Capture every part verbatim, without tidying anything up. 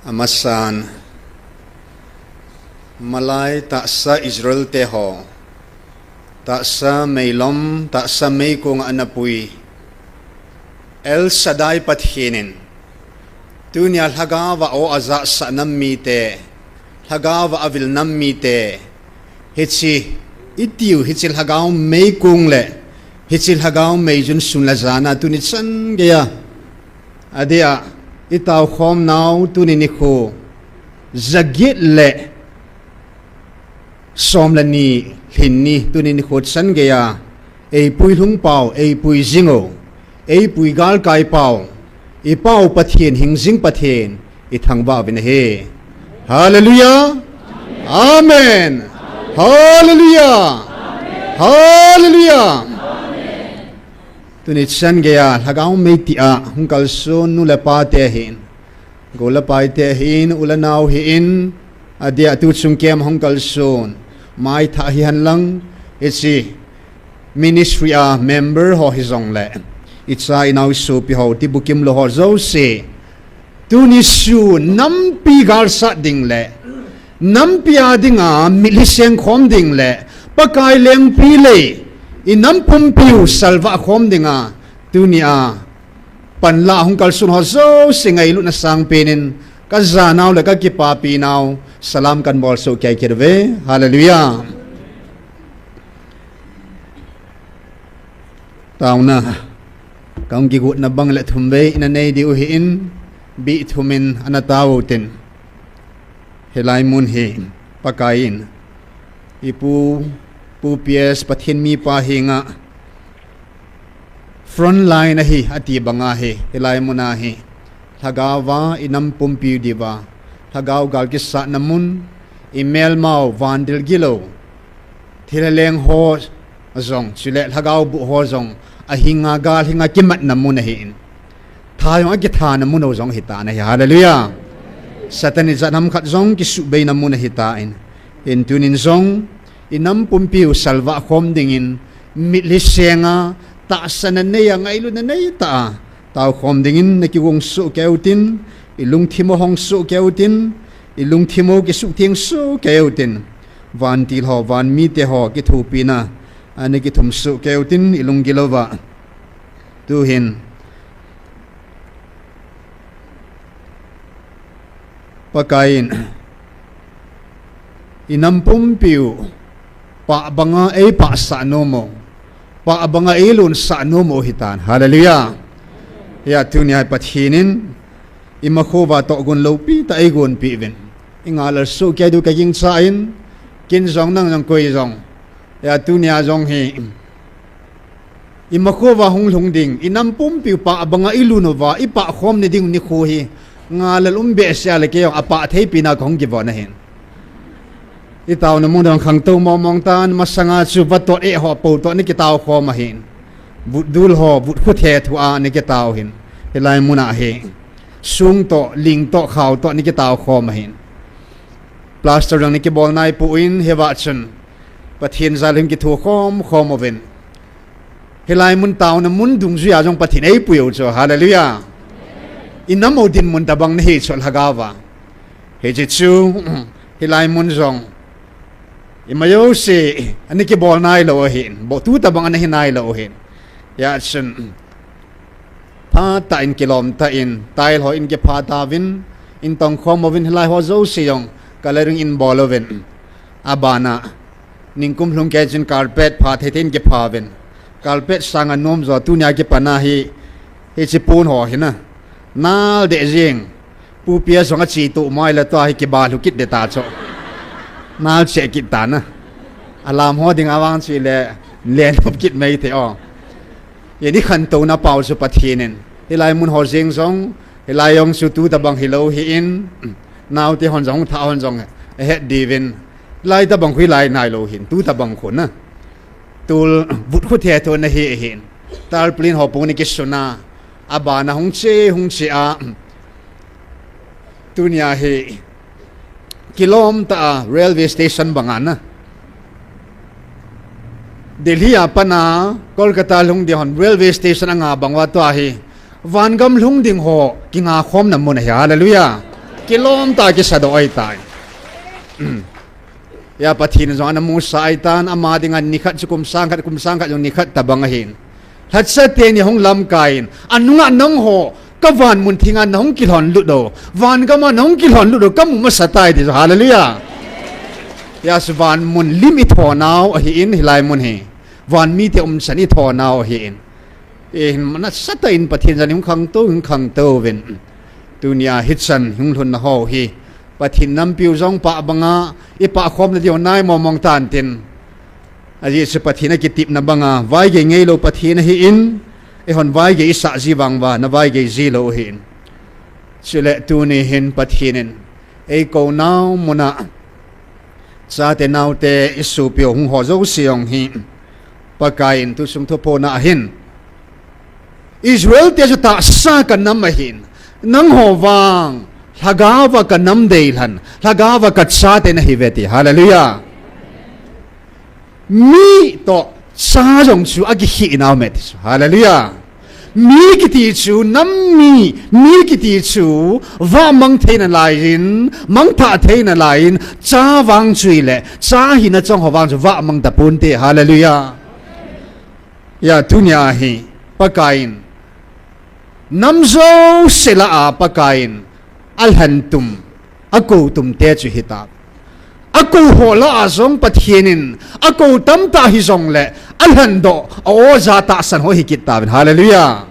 Amasan, malai tahsa Israel te ho, tahsa meilom, tahsa meikong a ana pui El Shaddai Pathen in, tunia lhagao a aw ajahsah nam mite, lhagao a avil nam mite, hiche itiu, hiche lhagao meikong le hiche lhagao meijun sun le jana tuni chan geiya, adeh a itao khom nau tuni nikho, jaget le som le ni lhin ni tuni nikho chan geiya, eipui lhung pau, eipui jing u, eipui galkai pau, i Pau Pathen, hingjing Pathen, i thangvah uvin ahi. Hallelujah. Amen. Hallelujah. Hallelujah. Tuni chan geiya, lhagao mei tia hung kalson nu le pa te ahin, gou le pai te ahin, u le nao ahin, adeh a tuchung kem hung kalson, maithah hihen lang, hiche ministry a member ho hijong le, icha inao isopi ho, tibukim lou ho jouse, tuni sun nampi galsat ding le, nampi a dinga mitlhi seng khom ding le, Pakai lengpi lei, i nam pumpiu salvah khom dinga, tunia panla hung kalson ho jouse ngailutna sangpen in, ka janau le ka kipapi nau, salam kan bol soh kei kit uve. Hallelujah. Taona, kahung kigotna bang le thum vei ina nei diu ahin, bih thum in ana tao utin. Hilai mun hi, Pakai in, i Pu, Pu P S Pathen mipa henga, front line ahi, ati banga hi, hilai muna hi, lhagao a i nam pumpiu diuva, lhagao gal kisatna mun, i melmau, vandil gilou, thilha leng ho jong, chule lhagao buh ho jong, ahinga gal hinga kimatna mun ahin, tha jong akithana mun u jong ahitan ahi. Hallelujah. Satan ijat ham khat jong kisuhbeina mun ahitan, in tunin jong, i nam pumpiu salvah khom dingin, mitlhi senga, tahsa na neiya, ngailutna neitah a, tao khom dingin, na kigong soh kei utin, i lungthim u hong soh kei utin, i lungthim u kisuhtheng soh kei utin, vantil ho, van mite ho kithopina a na kithum soh kei utin, i lunggil uva. Tuhin, Pakai in, i nam pumpiu, pah banga eipahsah nom u, pah banga eilonsah nom u ahitan. Hallelujah. Hia tunia Pathen in, i makhouva tohgon loupi tah eigonpeh uvin, i ngalal soh kei diu kagingchan, ken jong nang jong koi jong, hia tunia jong hi, i makhouva hung lhung ding, i nam pumpiu pah banga ilon uva, i pah khom na ding nikho hi, ngalal um behseh a le kei jong apah theipi na kahung kivon ahin. I taona mun dong khangtou mong mong tan, masanga chu vatot eh ho pou toh na kitao khom ahin. Vutdul ho, vutkhu the thu a na kitao hin. Hilai muna hi, sung toh, ling toh, khao toh na kitao khom ahin. Plaster dang na kibol naipoi, hiva chun Pathen jal hin kitho khom khom uvin. Hilai mun taona mun dungjuia jong Pathen eipui u chu. Hallelujah. I nam u dinmun tabang nahi chu lhagao a. Hiche chu, hilai mun jong, ima jouse ana kibol nailou ahin, boh tu tabang ana hi nailou ahin. Hia chun, phatah in kilom tah in, tile ho in kipha tauvin, in tong khom uvin, hilai ho jouse jong colouring in bol uvin. Abana, ningkum lhung kei chun carpet pha thei thei in kipha uvin. Carpet sanga nom jo tunia kipana hi, hiche pon ho hi na, nal deh jeng. Pu P S jong ache toh mai le tua hi kiba lhu kit deh ta chu. Nal cheh kit ta na. Alam ho dinga vang chule, lenop kit mai thei o. Hia i khantouna pau chu Pathen in, hilai mun ho jeng jong, hilai jong chu tu tabang hilou hin, naote hon jong, thah hon jong, ahet diuvin, hilai tabang khu hilai nailou hin, tu tabang khu na. Tul, vutkhu the thu nahi ahin. Tarpaulin ho pung ni kisuna, abana hung che, hung che a, tunia hi, kilom tah a railway station banga na. Delhi a pat a Kolkata lhung ding hon railway station anga bang uva tua hi, vangam lhung ding ho kinga khomna mun ahi. Hallelujah. Kilom ta kisa doh ahitai. Hia Pathen jong ana musa ahitan, ama dinga nikhat chu kum sang khat, kum sang khat jong nikhat tabang ahin. Lhacha teni hung lamkai in, anunga nangho, ka van mun thinga nahung kilhon lut u, van gama nahung kilhon lut u, kamu masa tai ti chu, hallelujah. Hia chu van mun lim i thonau ahin, hilai mun hi. Van mite umchan i thonau ahin. Ihin nasatah in Pathen jal hung khangtou, hung khangtou uvin. Tunia hichan hung lhunna ho hi. Pathen nampiu jong pah banga, i pah khomna diu nai momong tan tin. Ajeh chu Pathen akitepna banga, vaigei ngeilou Pathen ahin, eihon vaigei i sah ji vang uva, na vaigei ji lou ahin. Chule tuni hin Pathen in, eikou nau muna, chate naote i sopiu hung ho jouse jong hi, Pakai in tu sung thuphona ahin. Israel te chu tahsa ka nam ahin, nangho vang, lhagaova ka nam deilhen, lhagaova ka chate nahi uve ti. Hallelujah. Mi toh cha jong chu akikhih nau me ti chu. Hallelujah. Mi kiti chu, nam mi, mi kiti chu, vahmang theina laiyin, mangthah theina laiyin, cha vang chu ahile, cha hina chang ho vang chu vahmang tapon te. Hallelujah. Hia tunia hi, Pakai in, nam jouse lah a Pakai in, alhen tum, akou tum te chu hita. Akou ho lah a jong Pathen in, akou tamtah hijongle, alhen doh, a-o ja tahsan ho hi kit tauvin. Hallelujah.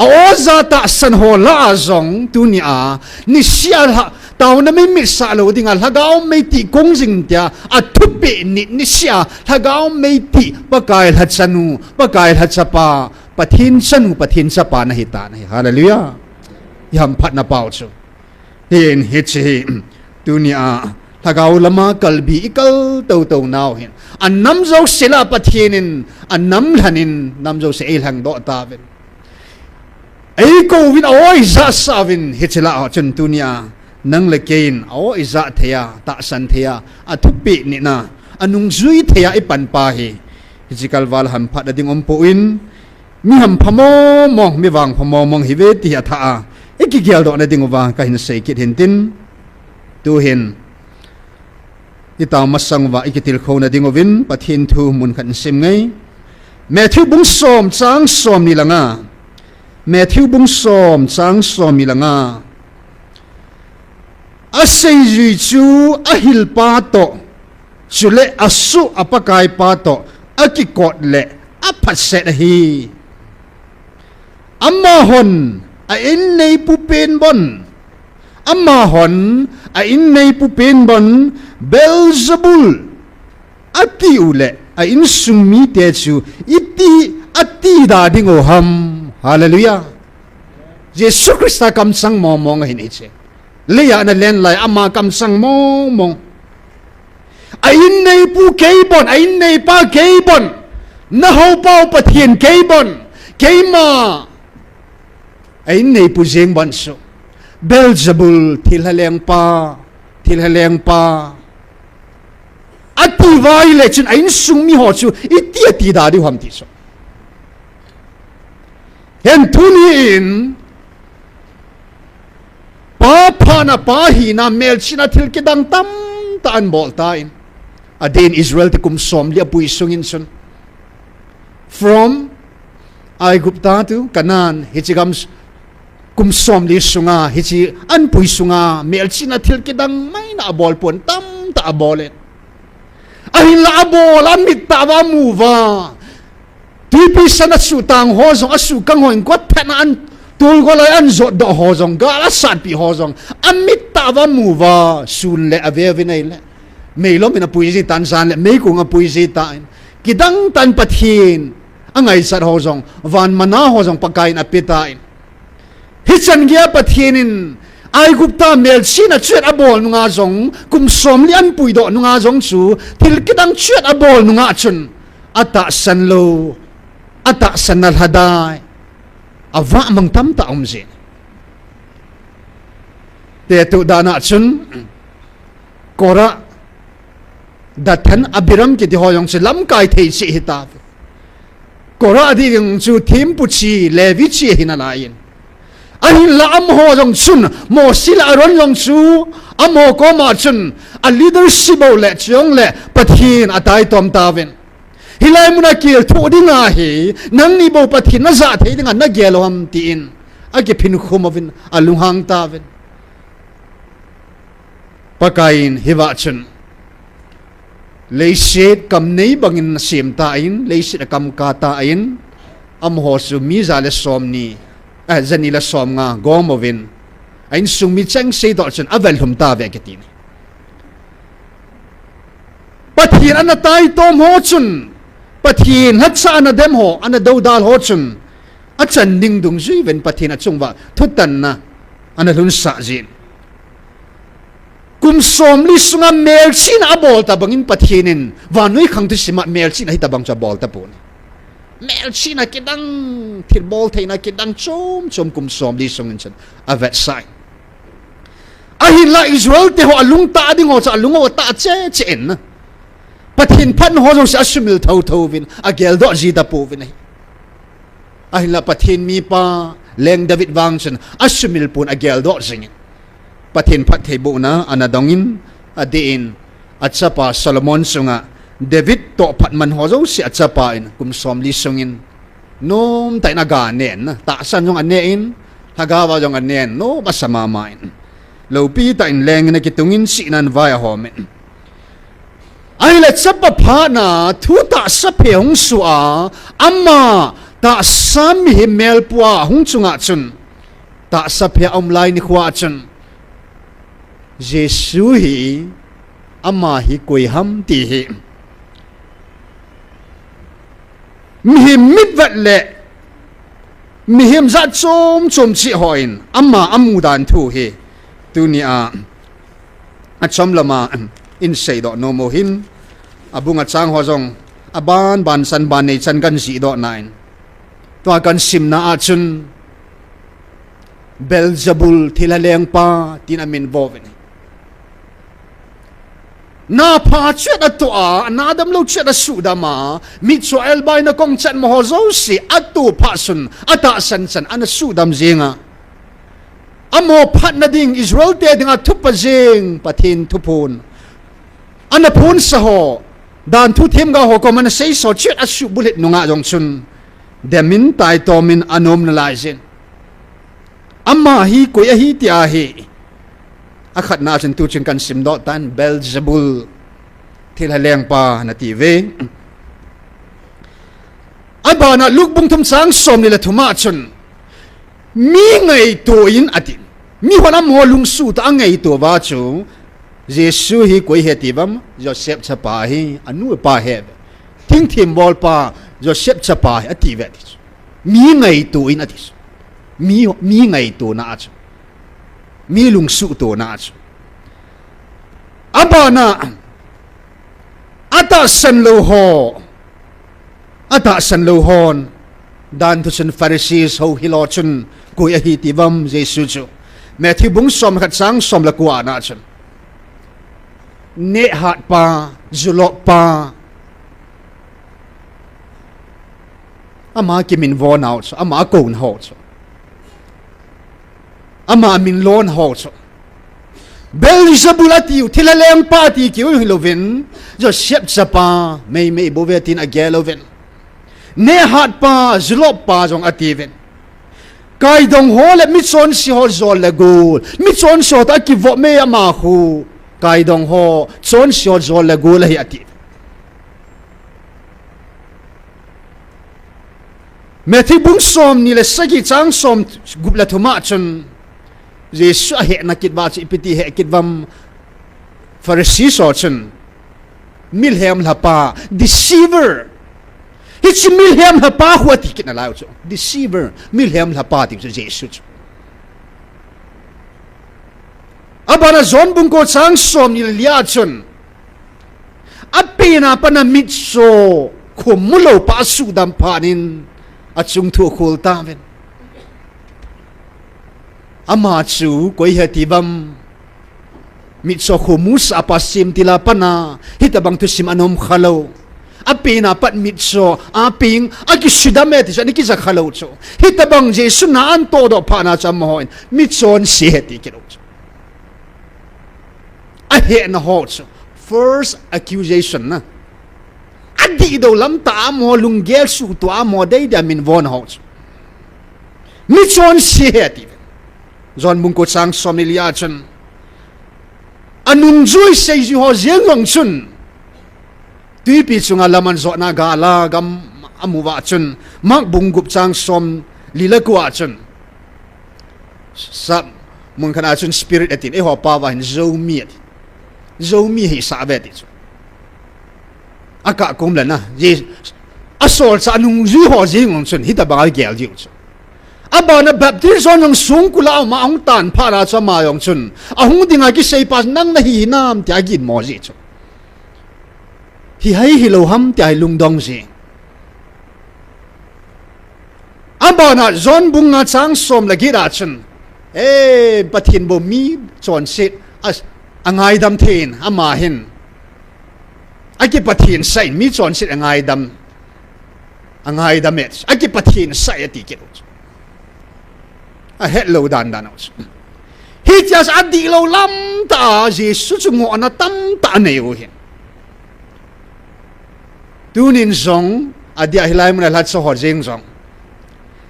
A-o ja tahsan ho lah a jong, tunia, nisea lha, taona mei mitsah lou dinga, lhagao mei tih kong jing tia, athupeh nit nisea, lhagao mei tih, Pakai lhachanu, Pakai lhachapa, Pathen chanu, Pathen chapa nahi tan ahi. Hallelujah. I hamphatna pau chu. Hin hiche hi, tunia, lhagao lama kalbi i kal toutou nau hin. Anam jouse lah a Pathen in, anam lhen in, nam jouse eilhen doh tauvin. Eikou uvin a-o ija sah uvin, hiche lah a chun tunia, nang le kei in a-o ija thei a, tahsan thei a, athupeh nitna, anungjui thei a i panpa hi. Hiche kalval hamphatna ding umpon, mi hampha mong mong, mi vangpha mong mong hi uve ti hi athah a, i kigeldohna ding uva, kahin sei kit hintin. Tuhin, i tao masang uva, i kitilkhouna ding uvin, Pathen thu mun khat in sim nge. Matthew bung som chang somni le nga. Matthew bung som chang somni le nga. Aseijui chu ahilpa toh, chule asoh a Pakaipa toh, akikot le aphatset ahi. Amahon a inneipu pen bon, amahon a inneipu pen bon, Beelzebul ati u le, a insung mite chu iti, ati da ding u ham. Hallelujah. Jesu Christa kamsang mong mong ahin hiche. Leiya ana len lai ama kamsang mong mong. A inneipu kei bon, a inneipa kei bon. Na houpa u Pathen kei bon. Keima a inneipu jeng bon chu. Beelzebul, thilha lengpa, thilha lengpa. Ati uva ahile chun a insung mi ho chu iti ati da diu ham ti chu. Hin tuni in, pa phatna, pa hina, melchihna thil kidang tamtah ana bol tan. Adeh in Israel te kum somli apui sungin chun. From Aigupta to Canaan, hiche gam s-, kum somli sunga, hiche ana pui sunga, melchihna thil kidang maina abol pon tamtah abol in. Ahinla abol, amit tah uva amu uva. Twipi san a suhtang ho jong, asuhkang ho in kot phatna ana tolgol a ana jotdoh ho jong, gal asatpi ho jong, amit tah uva amu uva, sun le ave uvin ahile. Meilom in apui ji tan, jan le meikong apui ji tan. Kidang tah in Pathen angaichat ho jong, van manna ho jong Pakai in ape tan. Hichan geiya Pathen in Aigupta melchihna chuet abol nunga jong, kum somli ana puidoh nunga jong chu, thil kidang chuet abol nunga chun, atahsan lou, atahsanna lhadai, avahmang tamtah aum jin. Te tu dan a chun, Korah, Dathan, Abiram kiti ho jong chu lamkai thei cheh hita. Korah ding chu thempu chi, Levi chi ahi nalaiyin. Ahinla amaho jong chun, Mosi le Aaron jong chu, amaho koma chun, a leadership bou le, chujongle, Pathen ataitom tauvin. Hilai muna kil thoh dinga hi, nangni bou Pathen najah thei dinga nagel u ham tin, akiphinkhum uvin, alunghang tauvin. Pakaiyin hiva chun, leiset kamnei bangin asem tan, leiset akam kah tan, amaho chu mi ja le somni, eh, jani le somnga gom uvin, a insung mi chengse toh chun avel lhum tauve kiti. Pathen ana taitom ho chun, Pathen lhacha ana dem ho, ana doudal ho chun, achan ding dungjuiyin Pathen achunguva thutanna ana lhunsah jin. Kum somli sunga melchihna abol tabangin Pathen in vannoi khang thusima melchihna hitobang chu abol tapon. Melchihna kidang, thilbol theina kidang chom chom kum somli sungin chun avetsah in. Ahinla Israel te ho alungtah ding ho chu alung atah cheh cheh in. Pathen phatna ho jouse asumil thotho uvin, ageldoh ji tapouvin ahi. Ahinla Pathen mipa, Leng David vang chun asumil pon ageldoh jingin. Pathen phattheibohna ana dongin, adeh in, achapa Solomon chunga, David toh phatman ho jouse achapa in, kum somli sungin, nomtah in aga nen, tahsan jong anen, lhagaova jong anen, nom asa mama in. Loupi tah in leng in akitungin chihnan vai ahomin. Ahile chapa phatna thu tahsa phe hung soh a, ama tahsa mihem melpua hung chunga chun, tahsa phe aum lai nikhoa chun, Jesu hi ama hi koi ham ti hi mihem mitvet le mihem jat chom chom cheh hon ama amu dan thu hi tunia achom lama inseidoh nom u hin, abung achang ho jong aban ban chan ban nei chan kan jihdoh nan, tua kan simna a chun Beelzebul thilha lengpa tin amin vo uvin. Na pha chet atoh a, na damlou chet asuhdam a, mitcho elbaina kong chan mo ho jouse atoh phat chun atahsan chan ana suhdam jinga, amaho phatna ding Israel te dinga thupha jing Pathen thuphon ana phonsah ho, danthu themgao ho koma ana seisa ho chet asuhbulhit nunga jong chun demin taitomin ana um nalai jin. Ama hi koi ahi ti ahi. Akhatna chun tuchun kan simdoh tan Beelzebul thilha lengpa nati uve. Abana Luke bung thum chang somni le thuma chun mi ngaito in ati. Mihon amaho lungsuh tah a angaito uva chu Jesu hi koi ahi ati uvam, Joseph chapa ahi, anu apa ahi. Thingthim bolpa Joseph chapa ahi ati uve ati chu. Mi ngaito in ati chu. Mi, mi ngaitona a chu. Mi lungsuhtona a chu. Abana, atahsan lou ho. Atahsan lou hon. Danthu chun Pharisees ho hilou chun koi ahi ati uvam Jesu chu. Matthew bung som le khat chang som le ko ana chun. Nehhatpa, juloppa. Ama kiminvonau chu, ama akounau chu. Ama aminlonau chu. Beelzebul atiu, thilha lengpa ati kiu hilouvin, Joseph chapa, meimei bouve tin agel uvin. Nehhatpa, juloppa jong ati uvin. Kaidong ho le michonse ho jol le gol. Michonse ho toh akivop mei ama khu. Kaidong ho, chonse ho jol le gol ahi ati. Matthew bung somni le sagi chang somgup le thuma chun Jesu ahehna kit uva chu ipi ti heh kit uvam Pharisee ho chun milhem lhapa, deceiver. Hiche milhem lhapa khu ati kit nalai u chu. Deceiver, milhem lhapa ti chu Jesu chu. Abana John bung ko chang somni le lia chun Apenna pana mitcho khomu loupa asuhdam phat in achung thu akhol tauvin. Ama chu koi ahi ati uvam. Mitcho khomu sahpa semtil a pana hitobang thusim ana um khalou. Apen a pat mitcho, apeng, akisudam e ti chu, ana kija khalou chu. Hitobang Jesu na anatoh doh phat na chu amahon, michonse ahi ti kilou chu. Ahetna ho chu. First accusation na. Adih dou lam tah a amaho lunggel suhtoh a amaho deidei a min von ho chu. Michonse ahi ti. John bung ko chang som ni li a chun. Anungjui seijui ho jeng jong chun. Twipi chunga lam anjotna gal a gam amu uva chun. Mark bung gup chang som li le ko a chun. Sa mun khat a chun spirit atin, eiho pao va hin Zomi ati. Zomi hisah ve ti chu. Akah kom le na, Je-, asolchah nungjui ho jeng jong chun, hitobang a gel diu chu. Abana Baptist John jong songkul a ama ahung tan phat a chu ama jong chun. Ahung dinga kiseipa nang nahi hinam tia aginmo ji chu. Hi hai hilou ham tia hi lungdong ji. Abana John bung nga chang som le get a chun. E, Pathen bou mi chonset a, angaidam thei in ama hin. Akipathen sah in mi chonset angaidam. Angaidam e. Akipathen sah e ati kilou chu. Ahetlou dan dan u chu. Hitia chu adihlou lam tah a Jesu chu ngohna tamtah anei u hin. Tunin jong, adia hilai mun a lhatcha ho jeng jong.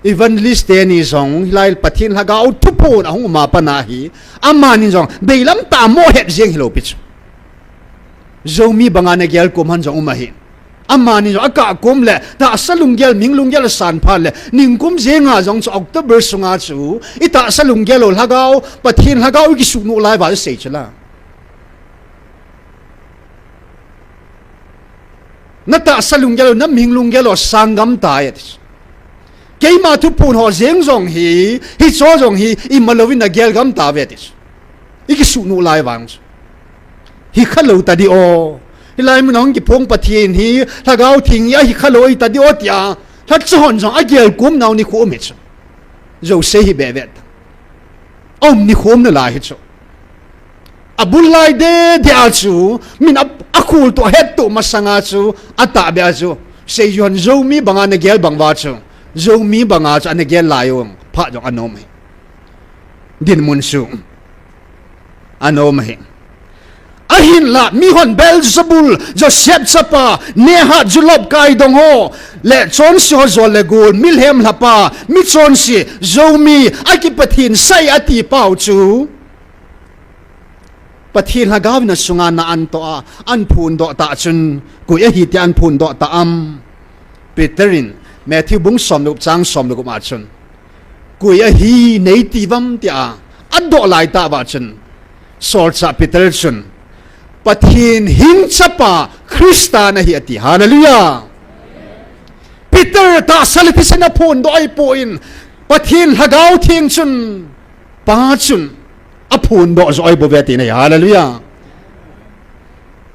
Evangelist teni jong, hilai Pathen Lhagao thuphon ahung um a pat na hi. Amani jong, deilam tah a mohet jeng hilou pi chu. Zomi banga nagel kom han jong um ahi. Amani jong, akah kom le, tahsa lunggel, mihing lunggel asan phat le, ningkum jenga jong chu October sunga chu, itahsa lunggel u Lhagao, Pathen Lhagao ikisuhnoh lai uva chu sei chu la. Natahsa lunggel u, namihing lunggel u, sanggam tai ati chu. Keima thuphon ho jeng jong hi, hicho jong hi, imalou in nagel gam tauve ati chu. Ikisuhnoh lai vang chu. Hikhalou tadi o. Hilai mun a hung kiphong Pathen hi, Lhagao Theng hi ahikhalou tadi o tia. Lhatcha hon jong agel kom nau nikho um hi chu. Jouse hi be ve ta. Aum nikho um nalai hi chu. Abul lai dede a chu, min a, akhol toh, ahet toh masanga chu, atahbeh a chu. Seijui hon Zomi banga nagel bang uva chu. Zomi banga chu, anagel lai u, phat jong anom hi. Dinmun chu. Anom hi. Ahinla, mihon Beelzebul, Joseph chapa, Nehat, julop kaidong ho, le chonse ho jol le gol, milhem lhapa, michonse, Zomi, akipathen sah e ati pau chu. Pathen Lhagao in asunga na anatoh a, ahin phondoh tah chun, koi ahi tia ahin phondoh tah am. Peter in, Matthew bung som le gup chang som le gup a chun. Koi ahi neiti uvam tia, adoh lai tah uva chun. Solchah Peter chun. Pathen hing chapa Christa nahi ati. Hallelujah. Peter tahsa le thisan a aphondoh ahipoi. Pathen Lhagao Theng chun. Pa chun aphondoh jo ahi bouve tina ahi. Hallelujah.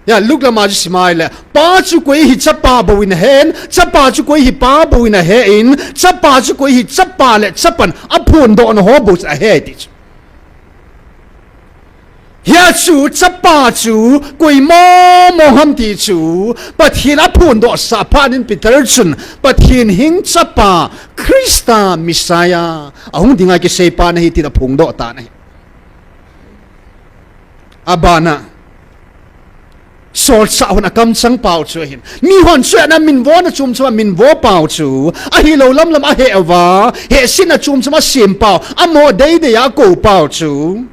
Ya, Luke lama chu simai le. Pa chu koi hi chapa bou in ahen, chapa chu koi hi pa bou in ahen, chapa chu koi hi chapa le chapan aphondohna ho bou chu ahe ti chu. Hia chu chapa chu koi momo ham ti chu Pathen aphondoh sah phat in Peter chun Pathen hing chapa Christa Messiah ahung dinga kiseipa nahi tin aphondoh tan ahi. Abana. Solchah hon akamchang pau chu ahin. Mihon chu ana minvona chomchom a minvo pau chu. Ahilou lamlam aheh uva. Hehsetna chomchom asem pau. Amo deidei a akou pau chu.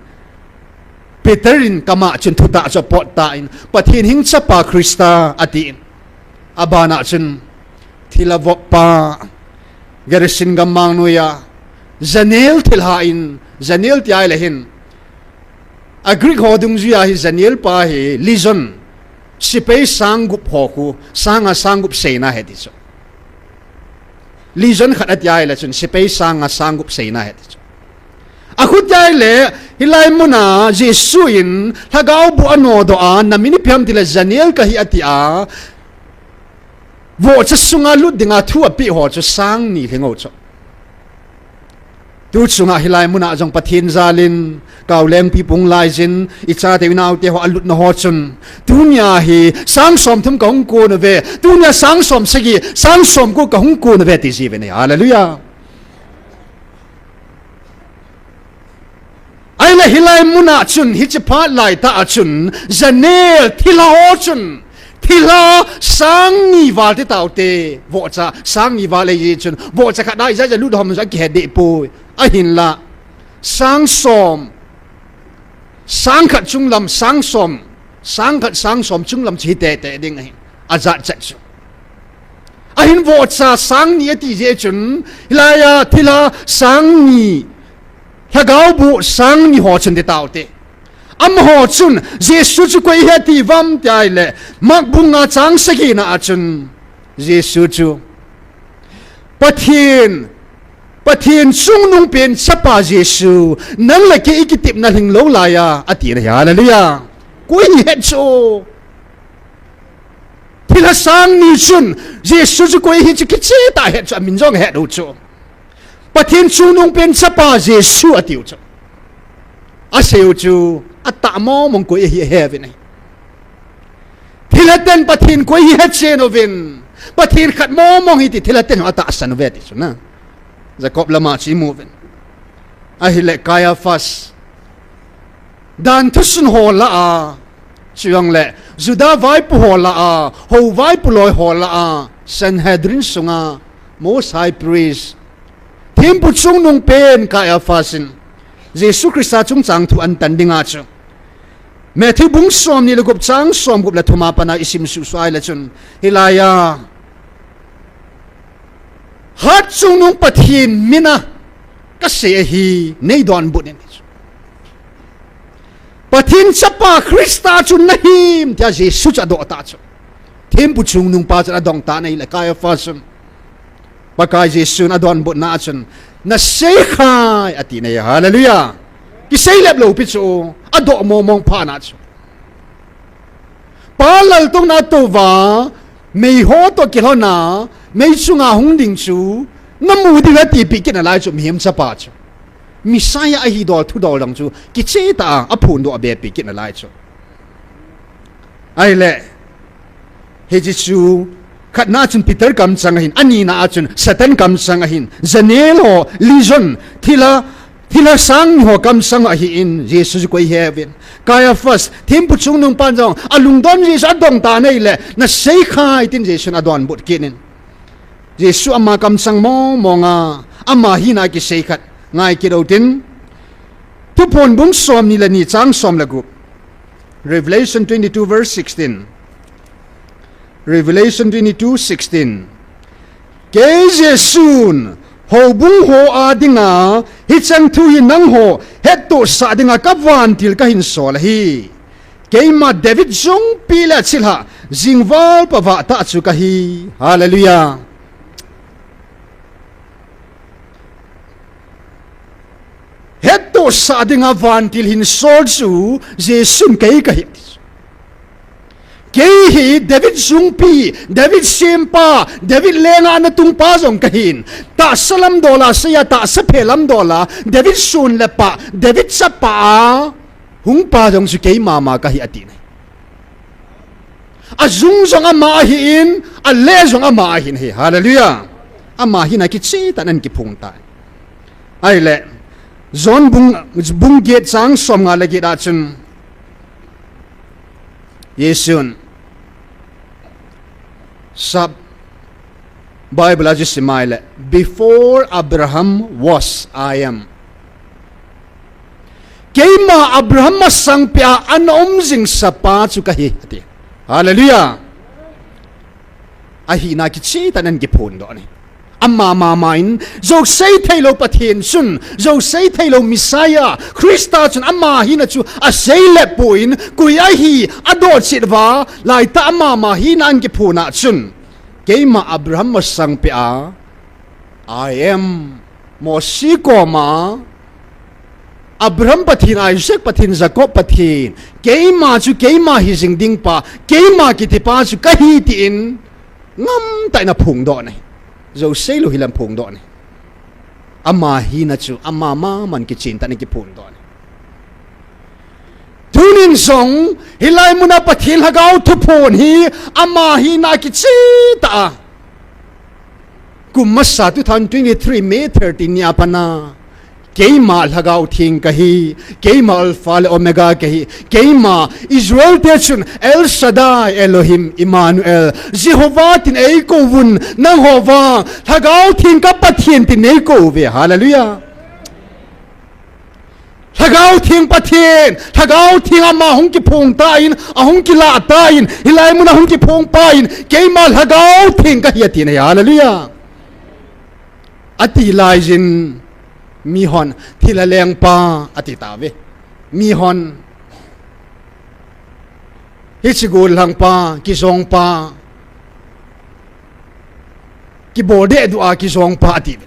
Peter in kama chun thutah chu apot tan. Pathen hing chapa Christa atin. Abana chun. Thil avop pa, Gerasin gammang noiya, janel thilha in, janel ti ahile hin. A Greek ho dungjuiya hi janel pa hi, legion, sepai sang gup ho khu, sanga sang gup seina ahi ti chu. Legion khat ati ahile chun, sepai sanga sang gup seina ahi ti chu. Akhutia ahile, hilai muna Jesu in, Lhagao boh anodoh a, namin ipi ham tile janel kahi atia, Vohcha sunga lut dinga thu apeh ho chu sang ni lhing u chu. Tu chunga hilai muna jong Pathen jalin, Kaolengpi pung laijin, ichate inaote ho alutna ho chun, tunia hi sang som thum kahung kon uve, tunia sang som sagi, sang som ko kahung kon uve ti jiuvin ahi. Hallelujah. Ahile hilai muna chun, hiche phat laitah a chun, janel thilha ho chun, thilha sang ni val ti taute, vohcha sang ni val eiji chun, vohcha khat a ijat ja lut hom ja kihe deh poi. Ahinla, sang som, sang khat chunglam, sang som, sang khat sang som chunglam chu hi tete ding ahi. Ajat chet chu. Ahin vohcha sang ni ati jeh chun, hilaiya thilha sang ni, lhagao boh sang ni ho chun ti taute. Amaho chun, Jesu chu koi ahi ati uvam ti ahile, Mark bung nga chang sagi na a chun, Jesu chu, Pathen, Pathen chungnungpen chapa Jesu, nang le kei ikitepna lhinglou laiya, ati na ahi. Hallelujah. Koi ahi het chu. Thilha sang ni chun, Jesu chu koi ahi chu kicheh tah a het chu, amin jong het u chu. Pathen chungnungpen chapa Jesu atiu chu. Aseiu chu, atah mong mong koi ahi ahe uvin ahi. Thilha ten Pathen koi ahi ahechen uvin. Pathen khat mong mong ahi ti thilha ten atahsan uve ti chu na. Jacob lama chu imuvin. Ahile Caiaphas, danthusun ho lah a, chujongle Juda vaipo ho lah a, hou vaipo loi ho lah a, Sanhedrin sunga, Most High Priest, thempu chungnungpen Caiaphas in, Jesu Christa chungchang thu ahin tan dinga chu, Matthew bung somni le gup chang somgup le thum a pat a isim suhsuh ahile chun, hilaiya, Hatchungnung Pathen mina kasei ahi, neidonbut in. Pathen chapa Christa chu nahim tia Jesu chu adoh tah chu, thempu chungnungpa chun adong tan ahile Caiaphas chun, Pakai Jesun adonbutna a chun, naseikhai ati nai, hallelujah. Kiseilep loupi chu, adoh mongmong phat na chu, Pa laltouna touva, meiho toh kilhona, mei chunga hung ding chu namu ding atipeh kit nalai chu, mihem chapa chu, Messiah ahi dol thudol dang chu kichehtah a aphondoh abepeh kit nalai chu. Ahile, hiche chu khatna chun Peter kamchang ahin, anina a chun Satan kamchang ahin, janel ho, legion, thilha, thilha sang ni ho kamchang ahin, Jesu chu koi ahi uvin. Caiaphas, thempu chungnungpan jong alungdon Jesu adong tan ahile, naseikhai tin Jesun adonbut kit in. Jesu ama kamchang mongmong a, ama hina kiseikhai kit utin. Thuphon bung somni le ni chang som le gup. Revelation twenty-two verse sixteen. Revelation twenty-two sixteen. Kei Jesun houbung ho a dinga hicheng thu hi nangho hettohsah dinga kavantil kahin sol ahi. Keima David jungpi le achilhah jingval pavah tah chu kahi. Hallelujah. Hettohsah dinga vantil hin sol chu Jesun kei kahi. Kei hi David jungpi, David sempa, David lenga natungpa jong kahin. Tahsa lamdola seiya, tahsa phe lamdola, David sun le pah, David chapa a hungpa jong chu keimama kahi ati nai. Ajung jong ama ahin, ale jong ama ahin ahi. Hallelujah. Ama hina kichehtah in ahin kiphong tai. Ahile, John bung, bung get chang somnga le get a chun, Jesun, sap Bible a chu simai le, Before Abraham was, I am. Keima Abraham masangpeh a ana um jing sapa chu kahi, ati. Hallelujah. Ahina kichehtah in ahin kiphondoh nai. Ama mama in, jousei theilou Pathen chun, jousei theilou Messiah, Christa chun ama hina chu aseilep poi, koi ahi adoh chet uva, laitah ama mama hina ahin kiphon a chun, keima Abraham masangpeh a, I am, Mosi koma, Abraham Pathen, Isaac Pathen, Jacob Pathen, keima chu keima hijing dingpa, keima kitipa chu kahi tin, ngamtah in aphongdoh nai. Jousei lou hilam phongdoh nai. Ama hina chu ama maman kichentah in akiphondoh ahi. Tunin jong hilai muna Pathen Lhagao thuphon hi ama hina kichentah a, kum masa two thousand twenty-three May thirteen nia pat a, keima Lhagao Theng kahi, keima Alpha le Omega kahi, keima Israel te chun El Shaddai, Elohim, Emmanuel, Jehovah tin eikou vun, nangho vang Lhagao Theng ka Pathen tin eikou uve. Hallelujah. Lhagao Theng Pathen, Lhagao Theng ama hung kiphong tan, ahung kilah tan, hilai muna hung kiphong pan, keima Lhagao Theng kahi atin ahi. Hallelujah. Ati laiyin, mihon, thilha lengpa, ati tauve. Mihon, hiche gollhangpa, kijongpa, kiboldeh duh a kijongpa atiuve.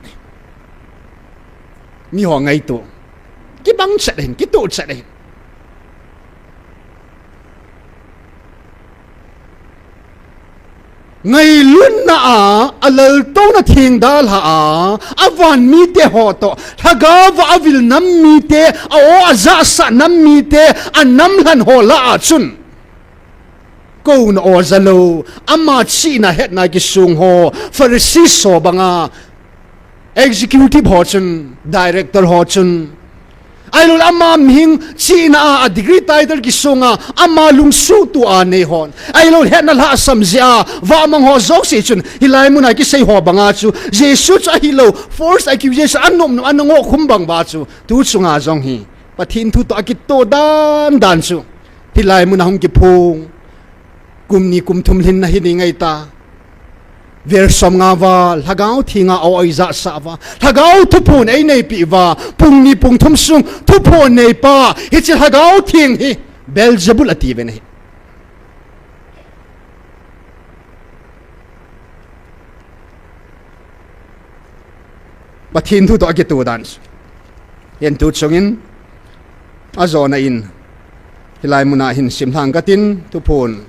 Miho ngaito. Kibang chet ahin, kitoh chet ahin. Ngailutna a, alaltouna theng dalha a, avan mite ho toh, Lhagao a avil nam mite, a-o ajahsah nam mite, anamlhen ho lah a chun, kouna o jalou, ama chihna hetna kisung ho, Pharisee ho banga, executive ho chun, director ho chun, ahilouleh ama mihing chihna a, a degree title kisung a, ama lungsuhtoh a nei hon, ahilouleh hetna lhahsam jeh a, vahmang ho jouse chun, hilai muna kisei ho banga chu, Jesu chu ahilou, false accusation, anop nop, ana ngoh khum bang uva chu, tu chunga jong hi, Pathen thu toh akitoh dan dan chu, hilai muna hung kiphong, kum ni kum thum lhinna hi ding ahitai. Vel som nga uva, Lhagao Theng a o eijahsah uva, Lhagao thuphon eineipi uva, pung ni pung thum sung thuphon neipa, hiche Lhagao Theng hi Beelzebul atiuve ahi. Pathen thu toh akitoh dan. Hiche tu chungin, ajona in, hilai muna hin simlhang katin, thuphon.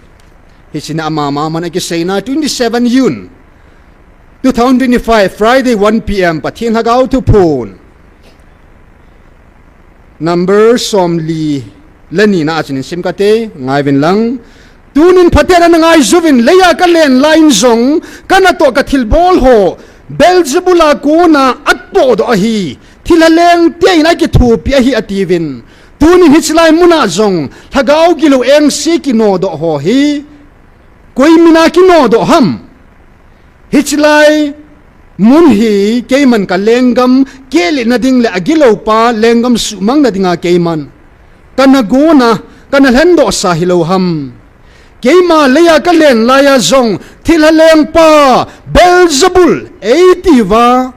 Hiche na ama maman akiseina, twenty-seven June, two thousand twenty-five, Friday, one P M, Pathen Lhagao thuphon. Number somli le ni na a chun sim kate, ngaiuvin lang. Tunin phaten ana ngaijuvin, leiya kalen laiyin jong, kanatoh kathilbol ho, Beelzebul a kona atohdoh ahi, thilha lengte in akithopi ahi atiuvin. Tunin hiche lai muna jong, Lhagao gilou engse kinodoh ho hi, koi mina kinodoh ham? Hiche lai mun hi keiman kalenggam kehlelna ding le agiloupa lenggam suhmangna dinga keiman kana gona, kana lhendohsa hilou ham? Keima leiya kalen laiya jong thilha lengpa Beelzebul eitiuva,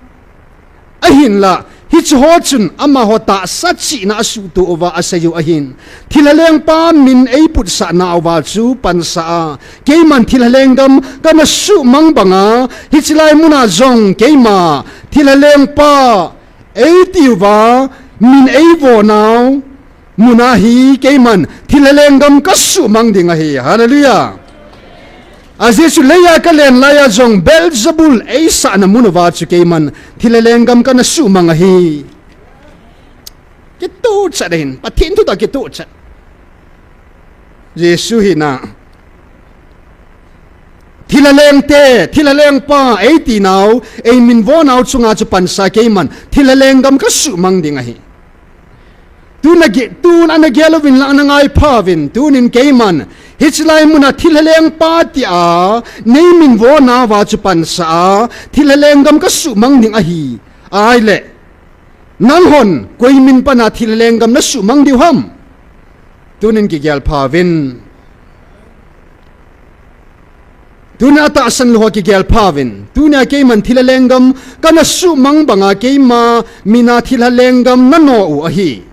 ahinla, hiche ho chun amaho tahsa chihna asuhtoh uva aseiyu ahin. Thilha lengpa min eiputsah nauva chu pansah a, keiman thilha lenggam kana suhmang banga, hiche lai muna jong keima thilha lengpa eitiuva, min eivo nau muna hi keiman thilha lenggam kasuhmang ding ahi. Hallelujah. Ajeh chu leiya kalen laiya jong Beelzebul eisahna mun uva chu keiman thilha lenggam kana suhmang ahi. Kitoh chet ahin, Pathen thu toh kitoh chet. Jesu hina, thilha lengte, thilha lengpa eiti nau, eiminvo nau chunga chu pansa keiman thilha lenggam kasuhmang ding ahi. Tun ana ge-, tun ana gel uvin lang ana ngaipha uvin, tunin keiman hiche lai muna thilha lengpa tia neiminvo nauva chu pansah a, thilha lenggam kasuhmang ding ahi. Ahile, nanghon koi min pana thilha lenggam nasuhmang diu ham? Tunin kigelpha uvin. Tunin atahsan lou ho kigelpha uvin. Tunia keiman thilha lenggam kana suhmang banga keima mina thilha lenggam nano u ahi.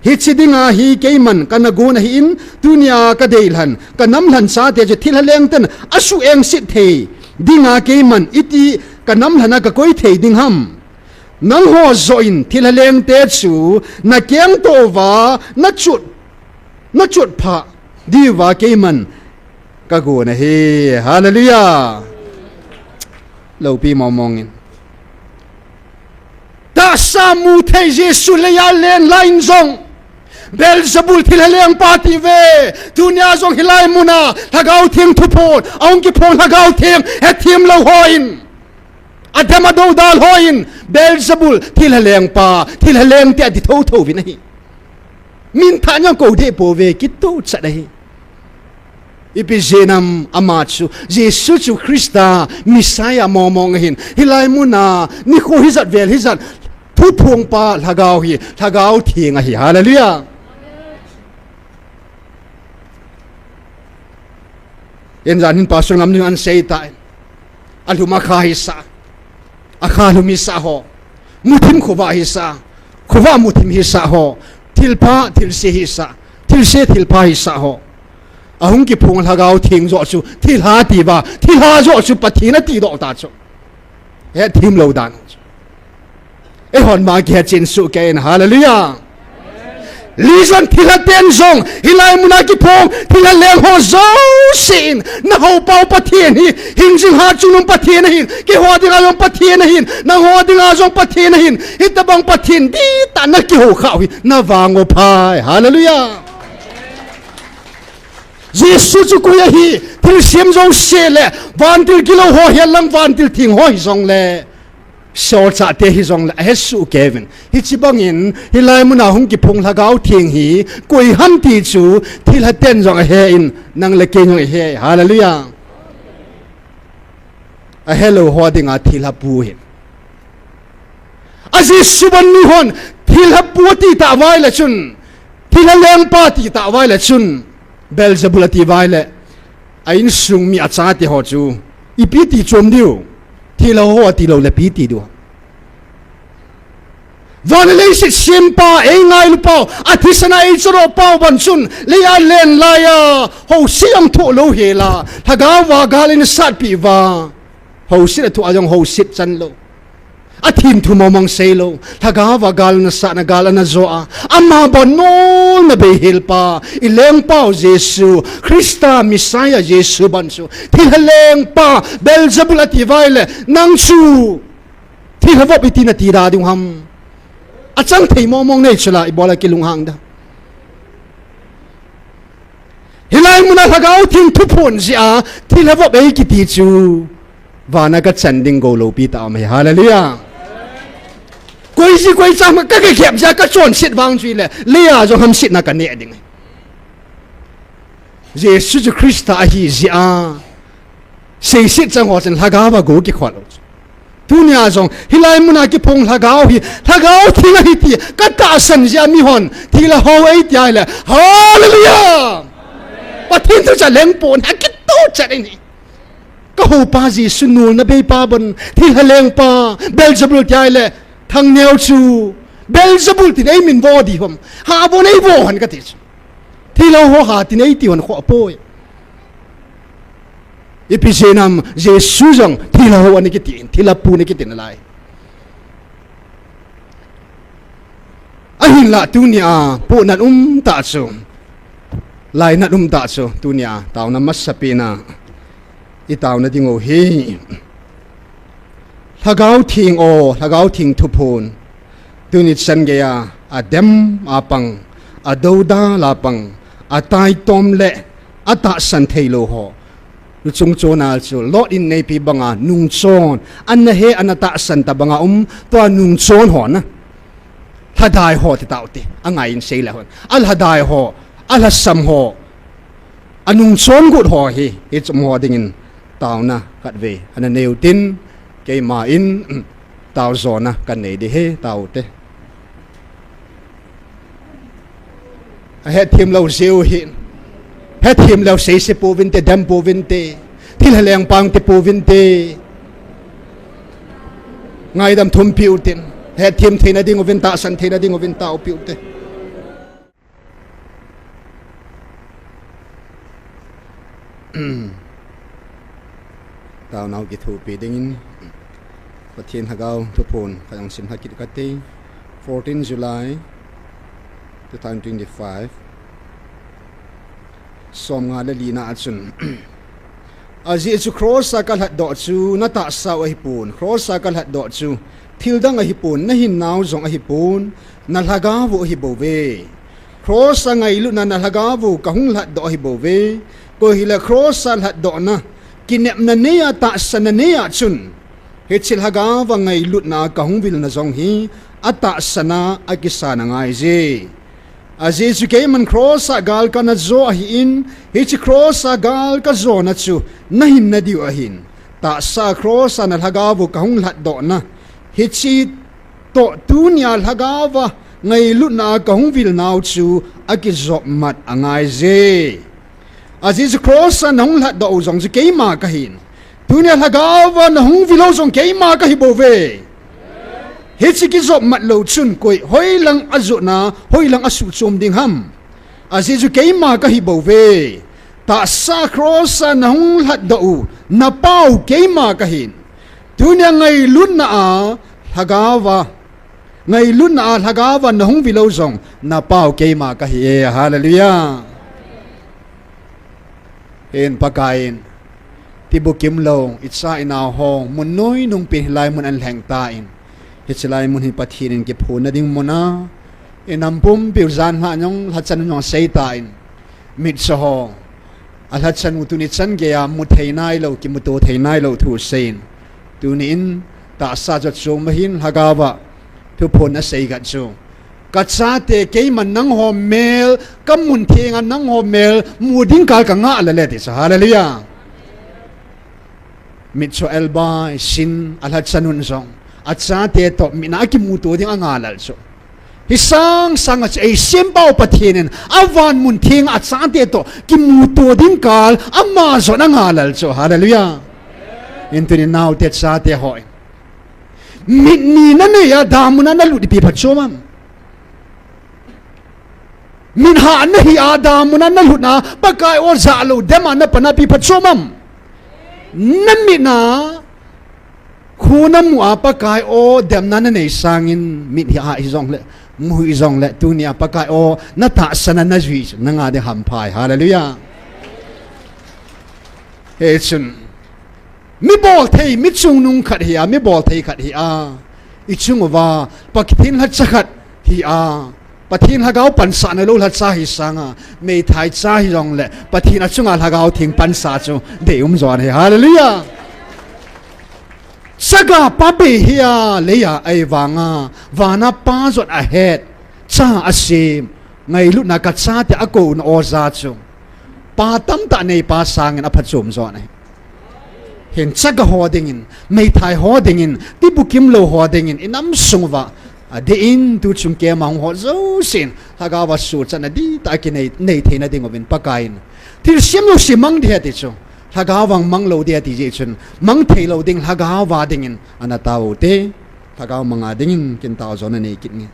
Hiche dinga hi keiman kana gon ahin, tunia kadeilhen, kanamlhen chate chu thilha lengten asuh engset thei dinga keiman iti kanamlhen a kakoi thei ding ham? Nangho joh in thilha lengte chu nakengto uva, nachot, nachotphah diuva keiman kagon ahi. Hallelujah. Loupi mongmong in. Sa mu thei Jesu leiya len lai in jong Beelzebul thilha lengpa ti ve. Tunia jong hilai muna Lhagao Theng thuphon, ahung kiphong Lhagao Theng hethem lou hon, adem adoudal hon, Beelzebul thilha lengpa, thilha leng ti ati thotho uvin ahi. Min thah jong kou deh pouve, kituh chat ahi. Ipi jeh ham, ama chu, Jesu chu Christa, Messiah mongmong ahin. Hilai muna nikho hijat vel hijat thuphongpa Lhagao hi, Lhagao Theng ahi. Hallelujah. Injan hin Pastor Ngamlin ahin sei tai. Alhum akha hisah. Akha lhum hisah ho. Muthim khovah hisah. Khovah muthim hisah ho. Thilpha, thilse hisah. Thilse, thilpha hisah ho. Ahung kiphong Lhagao Theng joh chu thilha ati uva, thilha joh chu Pathen ati doh ta chu. Hethem lou dan. Eihon ma kihetchen soh kei in, hallelujah. Lijon thilha ten jong, hilai muna kiphong, thilha leng ho jouse in, nahou pau Pathen hi, hingjing ha chungnung Pathen ahin, keiho dinga jong Pathen ahin, nangho dinga jong Pathen ahin, hitobang Pathen dihtah nakihou khah u hi, navang u phai. Hallelujah. Jesu chu koi ahi, thilsem jouse le, vantil gilou ho hi lang vantil theng ho hijongle, solchahte hijongle, ahesoh kei uvin. Hiche bangin, hilai muna hung kiphong Lhagao Theng hi, koi ham ti chu, thilha ten jong ahe in, nang le kei jong ahe, hallelujah. Ahelou ho dinga thilha pu ahin. A Jesu ban mihon, thilha pu ati tah uva ahile chun, thilha lengpa ati tah uva ahile chun, Beelzebul ati uva ahile, a insung mi achate ho chu, ipi ti chom diu, thilha ho ati lou le ipi ti diu. Van le leiset sempa, eingailu pau, athisan a eichoro pau ban chun, leiya len laiya, house jong thoh lou hela, Lhagao va gal in satpi uva, house a thoh a jong house chan lou. Athem thu mong mong sei lou, Lhagao va gal ana sat na gal ana jo a, ama bon nolna bei helpa, i lengpau Jesu, Christa Messiah Jesu ban chu, thilha lengpa, Beelzebul ati uva ahile, nang chu, thilha vop iti nati da diu ham. Achang thei mong mong nei chula, ibola kilunghang da. Hilai muna Lhagao Theng thuphon jeh a, thilha vop eikiti chu, vana kachan ding gou loupi tah aum ahi. Hallelujah. Koi ji koi cha ma ka, ka khep jeh a kachonset vang chu ahile, leiya jong hamsetna kaneh ding ahi. Jesu chu Christa ahi jeh a, seiset chang ho chun Lhagao va go kikhol u chu. Tunia jong, hilai muna kiphong Lhagao hi, Lhagao Theng ahi ti, katahsan jeh a mihon, thilha ho eiti ahile, hallelujah! Pathen thu cha leng pon, akituh chat in ahi. Kahoupa Jesu nolna beipa bon, thilha lengpa, Beelzebul ti ahile, thangneo chu, Beelzebul tin eimin vo di ham, ha bon eivo hon kati chu. Thilha ho ha tin eiti hon kho apoi. Ipi jeh ham Jesu jong thilha ho ana kiti, thilha pu ana kiti nalai. Ahinlah tunia, pohnat um tah chu, lainat um tah chu, tunia, taona masapen a, i taona ding u hi. Lhagao Theng o, Lhagao Theng thuphon. Tuni chan geiya, adem a pang, adoudal a pang, ataitom le, atahsan thei lou ho. Luchung chon a chu, Lot in aneipi banga, nungchon, ana he, ana tahsan ta banga um, tua nungchon ho na. Lhadai ho ti tau te, angai in sei le hon. Alhadai ho, alhasam ho, anungchon got ho hi, hiche um ho dingin, taona khatvei ana nei u tin, keima in, tao jona kanei ding ahi, tao u te. Ahethem lou jeh u hi. Hethem lou seise pouvin te, dem pouvin te. Thilha lengpa ti pouvin te. Ngaidam thumpi u tin. Hethem theina ding uvin, tahsan theina ding uvin, taopi u te. Taonau kithopi dingin Pathen Lhagao thuphon khat jong sim lha kit kate. Fourteen July two thousand twenty-five. Somnga le lina a chun Ajeh chu cross a kalhatdoh chu natahsau ahipon, cross a kalhatdoh chu thildang ahipon, nahinnau jong ahipon, nalhagao u ahibouve. Cross a ngailutna nalhagao u kahung lhatdoh ahibouve. Koi hile cross a lhatdohna, kinepna neiya, tahsanna neiya chun, hiche lhagao a ngailutna kahung vilna jong hi atahsan a akisan angaiye. Ajeh chu keiman cross a gal kana jo ahin, hiche cross a gal kajona chu nahinna diu ahin, tahsa cross a nalhagao u kahung lhatdohna, hiche toh tunia lhagao a ngailutna kahung vilnau chu akijopmat angaiye. Ajeh chu cross a nahung lhatdoh u jong chu keima kahin, tunia lhagao a nahung vil u jong keima kahibouve. Hiche kijopmat lou chun koi hoilang ajotna, hoilang asuhchom ding ham? Ajeh chu keima kahibouve. Tahsa cross a nahung lhatdoh u napau keima kahin, tunia ngailutna a lhagao a, ngailutna a lhagao a nahung vil u jong napau keima kahi e. Hallelujah. Hin Pakaiyin, tibukim lou icha inau ho mun noinung pen hilai mun ahin lheng tan, hiche lai mun hi Pathen in kiphonna ding mun a, inam pumpiu janhi jong lhachan jong asei tan, mitcho ho, alhachan u tuni chan geiya muthei nailou, kimuto thei nailou thu aseiyin, tunin tahsa chu achom ahin lhagao a thuphon asei khat chu, kachate keiman nangho mel kamun thenga nangho mel mu ding kal kangah lele ti chu. Hallelujah. Mitcho Elbai Sin alhachan un jong achate toh mit a kimuto ding angah lel chu, hisang sanga chu eisempau Pathen in avan mun thenga achate toh kimuto ding kal ama jong angah lel chu. Hallelujah. Hin tunin naote chate ho, mit ni nanei a damun a nalut ipi phatchom am? Mit hah nahi a damun a nalut a Pakai o jahlou dem a napan a ipi phatchom am? Namit a khu namu a Pakai o demna nanei sangin, mit hah hijongle, mu hijongle, tunia Pakai o natahsan a najui chu nanga ding hampha ahi. Hallelujah. Hichun, mi bolthei, mi chungnung khat hi a, mi bolthei khat hi a, ichung uva Pathen lhacha khat hi a, Pathen lhagao pansahna lou lhacha hi sanga, meithai cha hijongle Pathen achunga Lhagao Theng pansa chu deium jo ahi. Hallelujah. Chaga pa bei hi a, leiya eivanga vana Pa jong ahet, cha asem, ngailutna kachate akouna o ja chu, pa tamtah neipa sangin aphachom jo ahi. Hin chaga ho dingin, meithai ho dingin, tibukim lou ho dingin, inam sung uva adeh in, tuchung keiman hung ho jousen Lhagao a sochatna dihtah a kinei, nei theina dinguvin Pakaiyin thilsem jouse mang ding ahi ti chu, Lhagao vang mang lou ding ahi ti jeh chun, mang thei lou ding Lhagao a dingin ana tao ute. Lhagao manga dingin kin tao jo nanei kit nge.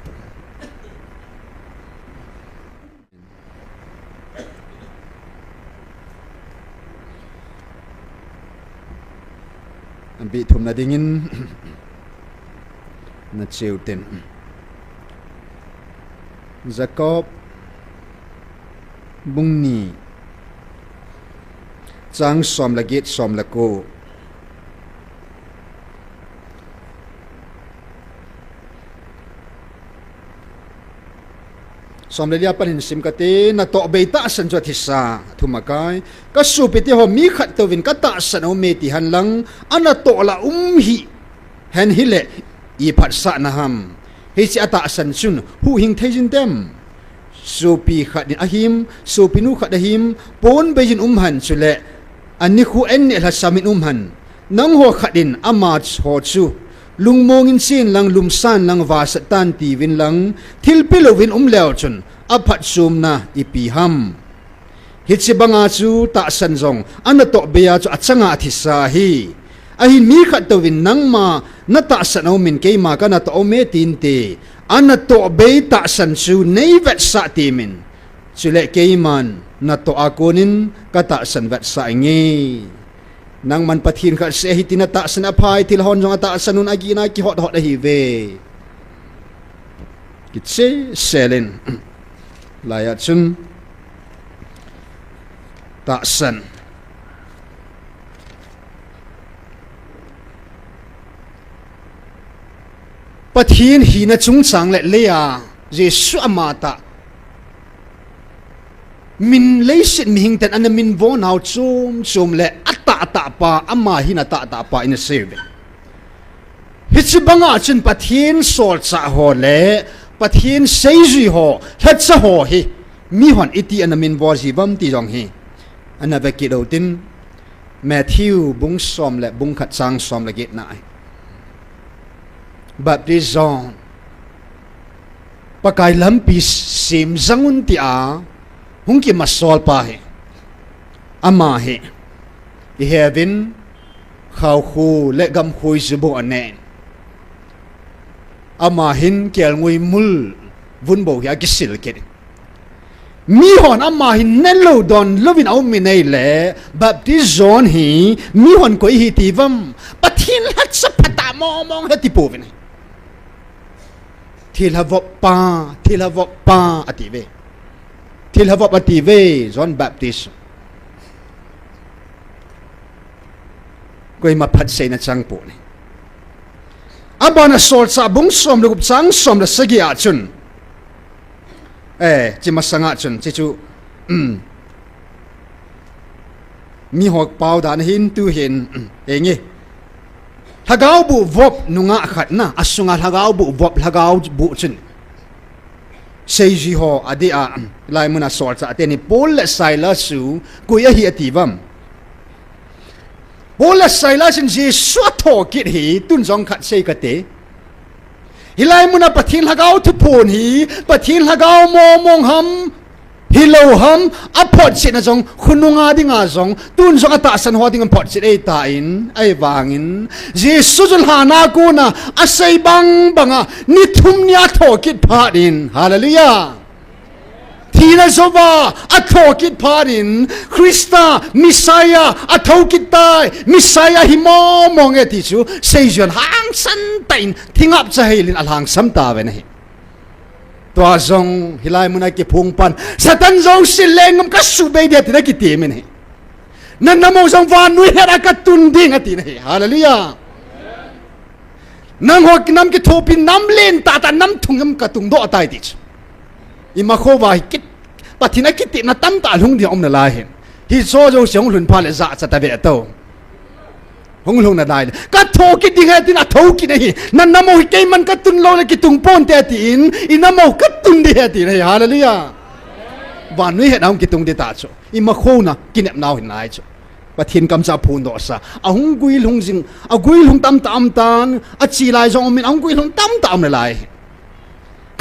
Abih thumna dingin, nache uten. Jacob bung ni, chang som le get, som le ko. Som le li a pat hin sim kate, natoh bei tahsan chu athisa, athum akai. Kasopite ho, mi khat touvin katahsan aume tihen lang, anatoh lah um hih hen hile, iphatsah naham? Hiche atahsan chun huhhing thei jin tem? Sopi khat in ahim, sopinu khat ahim, pon beijin umhen chule, anikho an neh lhasam in umhen. Nangho khat in amaho chu lungmong in chen lang, lumsan lang, vahsat tan tiuvin lang, thilpi louvin um leu chun, aphatchomna ipi ham? Hiche banga chu tahsan jong anatoh bei a chu achanga athisa ahi. Ahin mi khat touvin nangma natahsan aumin keima kanatoh aume tinte, anatoh bei tahsan chu neivetsah temin. Chule keiman natoh a konin katahsan vetsah inge. Nangman Pathen khat seh ahi tin natahsan aphai, thil hon jong atahsan un agihna kihot hot ahiuve. Kicheh sel in. Laiya chun tahsan. Pathen hina chungchang le leiya Jesu ama tah, min leiset mihing ten ana minvo nau chom chom le atah tah pa, ama hin atah tah pa in asei uve. Hiche banga chun Pathen solchah ho le Pathen seijui ho, lhacha ho hi mihon iti ana minvo ji uvam ti jong hi ana ve kit u hitin, Matthew bung som le bung khat chang som le get na ahi. Baptist John, Pakai lampi sem jang un tia hung kimasol pa hi, ama hi ihet uvin, khaokhu le gamkhu ijubou anen, ama hin kelngoi mul vun bou hi akisil kit in, mihon ama hi nelou donlouvin aum in ahile, Baptist John hi mihon koi ahi ti uvam? Pathen lhacha phatah mong mong ahi ti pouvin ahi. Thilha vop pa, thilha vop pa ati uve. Thilha vop ati uve John Baptist. Koima phatseina chang poi. Abana Solchah bung som le gup chang som le sagi a chun, eh, hiche masanga chun, hiche chu, um, miho pao dan ahin tu hin, um, henge. Lhagao boh vop nungah khat na, asunga lhagao boh vop, lhagao boh chun seijui ho adeh a, um, hilai muna solchah teni Paul le Silas chu koi ahi ati uvam? Paul le Silas in Jesu atho kit hi tun jong khat sei kate. Hilai muna Pathen lhagao thuphon hi, Pathen lhagao mong mong ham, hilou ham, aphotchetna jong khonunga dinga jong, tun jong atahsan ho dinga photchet ahitan, ahivangin Jesu chu lhana kona asei bang banga ni thum nia atho kit phat in, hallelujah. Thina jouva atho kit phat in, Christa, Messiah, athou kit tai, Messiah hi mong mong e ti chu seijuiyin hangsan tah in, thingapcha heilin alhangsam tauve ahi. Tua jong hilai muna kiphong pan, Satan jouse lenggam kasuhbei ding tin akiti min ahi. Nangho jong vannoi het a katun ding ati ahi. Hallelujah. Nangho kinam kithopi nam lentah tah nam thum jong katungdoh tai ti chu. Imakhouva hi kit, Pathen a kitepna tamtah lhung ding aum nalai ahi. Hicho jouse hung lhun phat le jachat tave to. Hung lhung nalai le. Katho kit ding ahi tin athou kit ahi. Nangho hi keiman katun lou le kitung ponte tin. Inamho katun ding ahi ti ahi. Hallelujah. Vannoi het a hung kitung ding tah chu. Imakhouna kinepnau hin nai chu. Pathen kamcha phondohsa. Ahung guilhung jing. Aguilhung tamtah aum tan. Ache lai jong umin ahung guilhung tamtah aum nalai.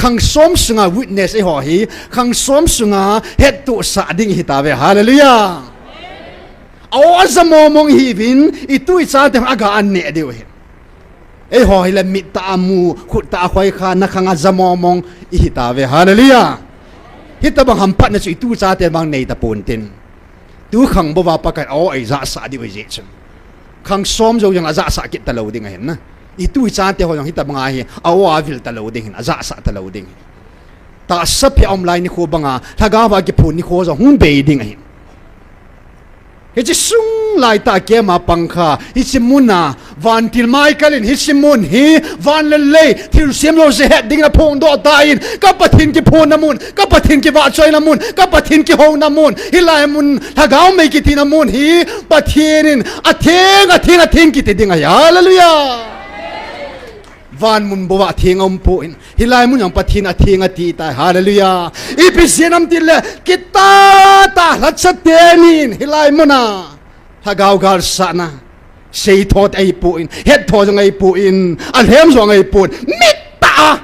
Khang som sunga witness eiho hi, khang som sunga hettohsah ding ihi tauve. Hallelujah. A-o aja mong mong ihiuvin, itu ichate aga an neh diu ahi. Eiho hile mittah a mu, khuttah a khoikha, nakhang aja mong mong ihi tauve. Hallelujah. Hitobang hamphatna chu itu ichate vang nei tapon tin. Tukhang bouva Pakai a-o eijahsah diu ahi jeh chun. Khang som jou jong ajahsah kit talou ding ahin na. Itu ichate ho jong hitobanga hi a-o avil talou ding ahin, ajahsah talou ding ahin. Tahsa phe a um lai nikho banga, lhagaova kiphon nikho jong hung bei ding ahin. Hiche sung laitah a keima pangkha, hiche muna, vantil Michael in hiche mun hi, van le lei, thilsem jouse het dingin aphongdoh tan, ka Pathen kiphonna mun, ka Pathen kivahchoina mun, ka Pathen kihouna mun, hilai mun, lhagao mei kitina mun hi, Pathen in, atheng, atheng, atheng kiti ding ahi. Hallelujah. Van mun bouva atheng aumpoi. Hilai mun jong Pathen atheng ati tai. Hallelujah. Ipi jeh ham itile, kitah tah lhacha tenin, hilai muna lhagao galsatna, seitho ahipon, hettho jong ahipon, alhem jong ahipon, mittah a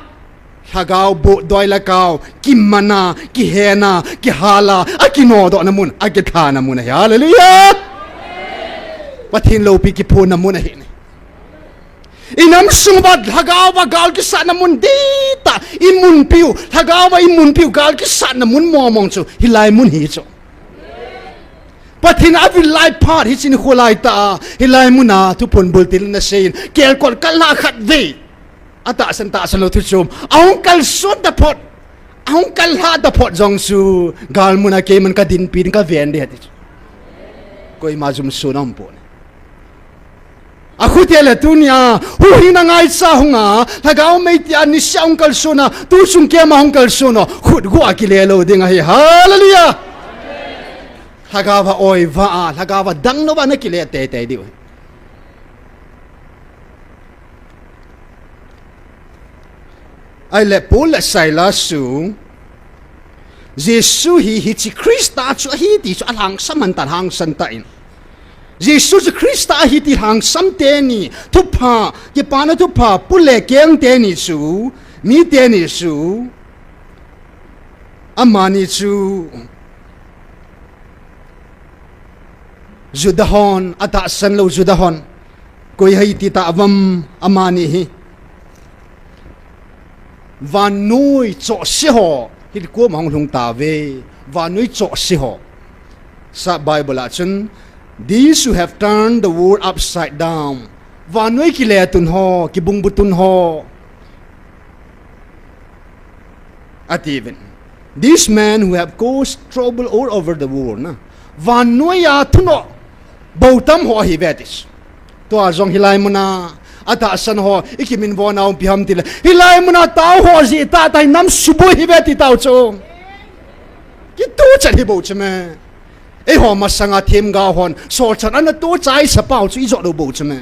lhagao boh doi le kao, kimana, kihena, kihala, akinodohna mun, akithana mun ahi. Hallelujah. Pathen loupi kiphonna mun ahi. Inam sung uva lhagaova gal kisatna mun dihtah, imunpiu, lhagaova imunpiu gal kisatna mun mong mong chu, hilai mun hi chu. Pathen avil lai phat hiche nikho laitah a, hilai muna thuphon bultil in aseiyin, kelkot kal lhah khatvei. Atahsan tahsan lou thu chom. Ahung kalson taphot. Ahung kal lhah taphot jong chu, gal muna keiman kadinpi ding kaven ding ahi ti chu. Koima jumso aumpon. Akhute le tunia, huhhingna ngaicha hunga, lhagao mei tia nisea hung kalsona, tuchung kema hung kalsona, khut gua kile lou ding ahi. Hallelujah! Lhagao va oiva a, lhagao va danglouva na kile teitei diu. Ahile Paul le Silas chu, Jesu hi, hiche Christa chu ahi ti chu alhangsam hon tan, hangsan tan. Jesu chu Christa ahi ti lhangsam teni, thupha, kipana thupha, pu le keng teni chu, mi teni chu, amani chu, Juda hon, atahsan lou Juda hon, koi ahi ti tauvam amani hi. Vannoi chohse ho, hitia koma hung lhung tauve, vannoi chohse ho. Sap Bible a chun, these who have turned the world upside down. Vannoi kiletun ho, kibungbutun ho. Atiuvin. These men who have caused trouble all over the world, na. Vannoi a thunoh bou tam ho ahiuve ti. Tua jong hilai muna, atahsan ho, ikiminvo nau ipi ham tile. Hilai muna tao ho jeh tah tah in nam suboi ahiuve ti tao chu. Kituchat hi bou chu me. Eiho masanga themgao hon, solchah ana tuchai sapau chu ijot lou bou chu me.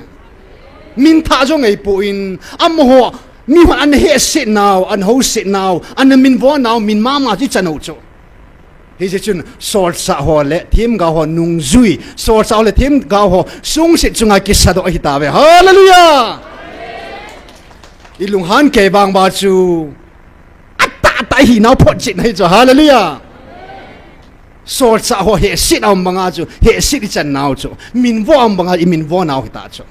Min thah jong eipon, amaho, mihon ana hehset nau, ana houset nau, ana minvo nau, min mama chu ichan u chu. Hijeh chun, solchah ho le themgao ho nungjui, solchah ho le themgao ho sungset chunga kisadoh ahitauve. Hallelujah! Ilunghan kei vang uva chu, atahtah ihinau photchetna ahi chu. Hallelujah! Solchah ho hehset a um banga chu, hehset ichan nau chu. Minvo a um banga iminvo nau hita chu.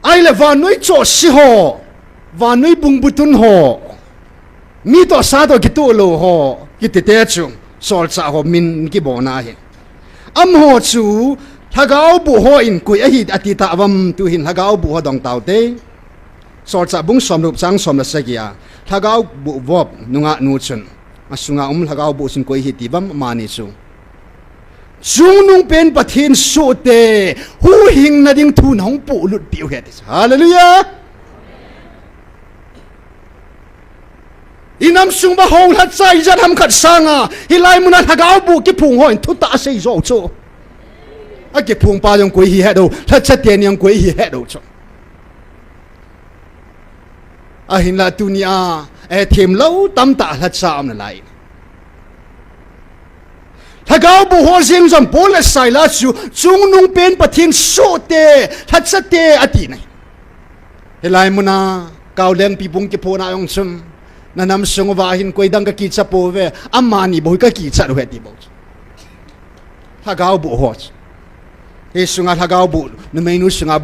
Ahile vannoi chohse ho, vannoi bungbutun ho, mi toh sa toh kitoh lou ho, kitite chu, solchah ho min kibona ahi. Amaho chu, lhagao boh hon koi ahi ati tauvam tuhin lhagao boh ho dong taute. Solchah bung somlep chang som le sagi a, lhagao boh vop nungah nu chun, asunga um lhagao boh chun koi ahi tiuvam amani chu. Chungnungpen Pathen sohte, huhhingna ding thu nahung polut peh u ahi ati. Hallelujah! Inam sung uva hou lhacha ijat ham khat sanga, hilai muna lhagao boh kiphong hon thutah asei jou chu. Akiphong pa jong koi ahi het lou, lhacha teni jong koi ahi het lou chu. Ahinla tunia, eh, themlou tamtah lhacha aum nalai. Lhagao boh ho jeng jong Paul le Silas chu, chungnungpen Pathen sohte, lhachate ati nai. Hilai muna, Kaolengpi bung kiphona jong chun, nanam sung uva hin koi dang kakicha pouve, amani bou hi kakichat u ahi ti bou chu. Lhagao boh ho chu. Hiche sunga lhagao boh, numeinu sunga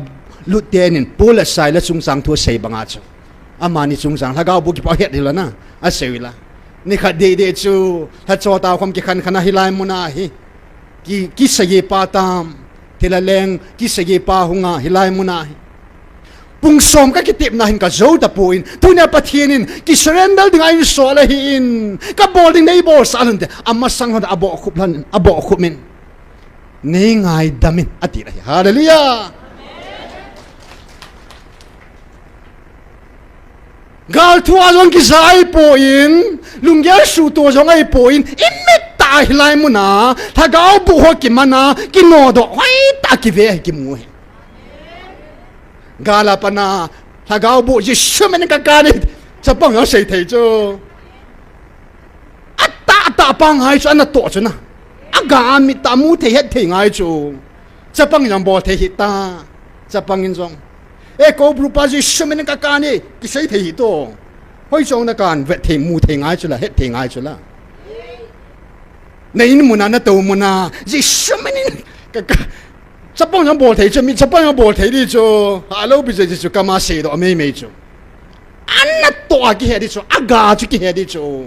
lut tenin, Paul le Silas chungchang thu asei banga chu. Amani chungchang, lhagao boh kipa het hila na, asei u hila. Nikhat dehdeh chu, lhacha tao khom kikhan khan a hilai muna hi. Ki, kiseipa tam, thilha leng, kiseipa hunga hilai muna hi. Pung som kakitepna hin kajou tapon, tunia Pathen in, kisurrender dinga einsol ahin, kabol ding neibolsah lhon te, amasang lhon abohkhup lhon, abohkhup in, neingaidam in, ati ahi. Hallelujah! Gal thua jong kija ahipon, lunggel suhtoh jong ahipon, imattah hilai muna, lhagao boh ho kimana, kinodoh hoitah kive ahi kimu ahi. Gal a pat a, lhagao boh Jesu min in kakan e, chapang jong seithei chu. Atahtah pa ngai chu anatoh chu na. Aga mittah a muthei hetthei ngai chu. Chapang jong bolthei hita. Chapang in jong, e, kou brupa Jesu min in kakan e, kiseithei hito. Hoichong nakan, vetthei, muthei ngai chula, hetthei ngai chula. Na in muna, natou muna, Jesu min in kakan. Chapang jong bolthei chu, mi chapang jong bolthei di chu. Alopi Jesu kama seidoh meimei chu. Anatoh a kihe di chu, aga chu kihe di chu.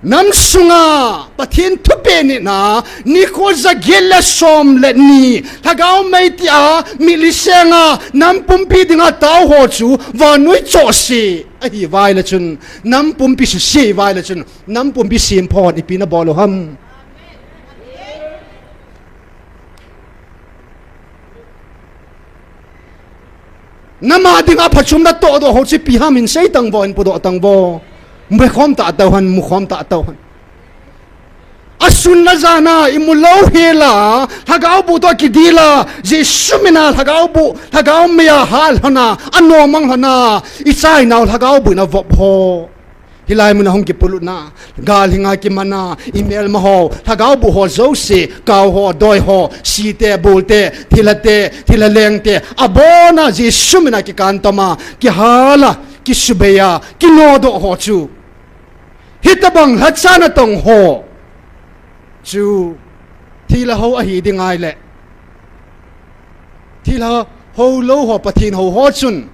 Nam sunga Pathen thupeh nina, nikho jaget le som le ni, lhagao mei tia, mitlhi senga, nam pumpi dinga tao ho chu, vannoi chohse ahi vai le chun, nam pumpi suse vai le chun, nam pumpi semphon ipi nabol u ham? Nama dinga phachom natohdoh ho chu ipi ham, hin sei tang vo, hin podoh tang vo. Mukhom tah tauhen, mukhom tah tauhen. Asun le ajana imu lou hela, lhagao boh toh kidila, Jesu mina lhagao boh, lhagao meiya hal lhona, anomang lhona, ichainau lhagao boh ina vop ho. Hilai muna hung kipulutna, gal hinga kimana, imelma ho, lhagao boh ho jouse, kau ho, doi ho, site, bolte, thilhate, thilha lengte, abona Jesu mina kikantoma, kihala, kisubeiya, kinodoh ho chu. Hitobang lhacha natong ho chu thilha hou ahi ding ahile, thilha hou lou ho, Pathen hou ho chun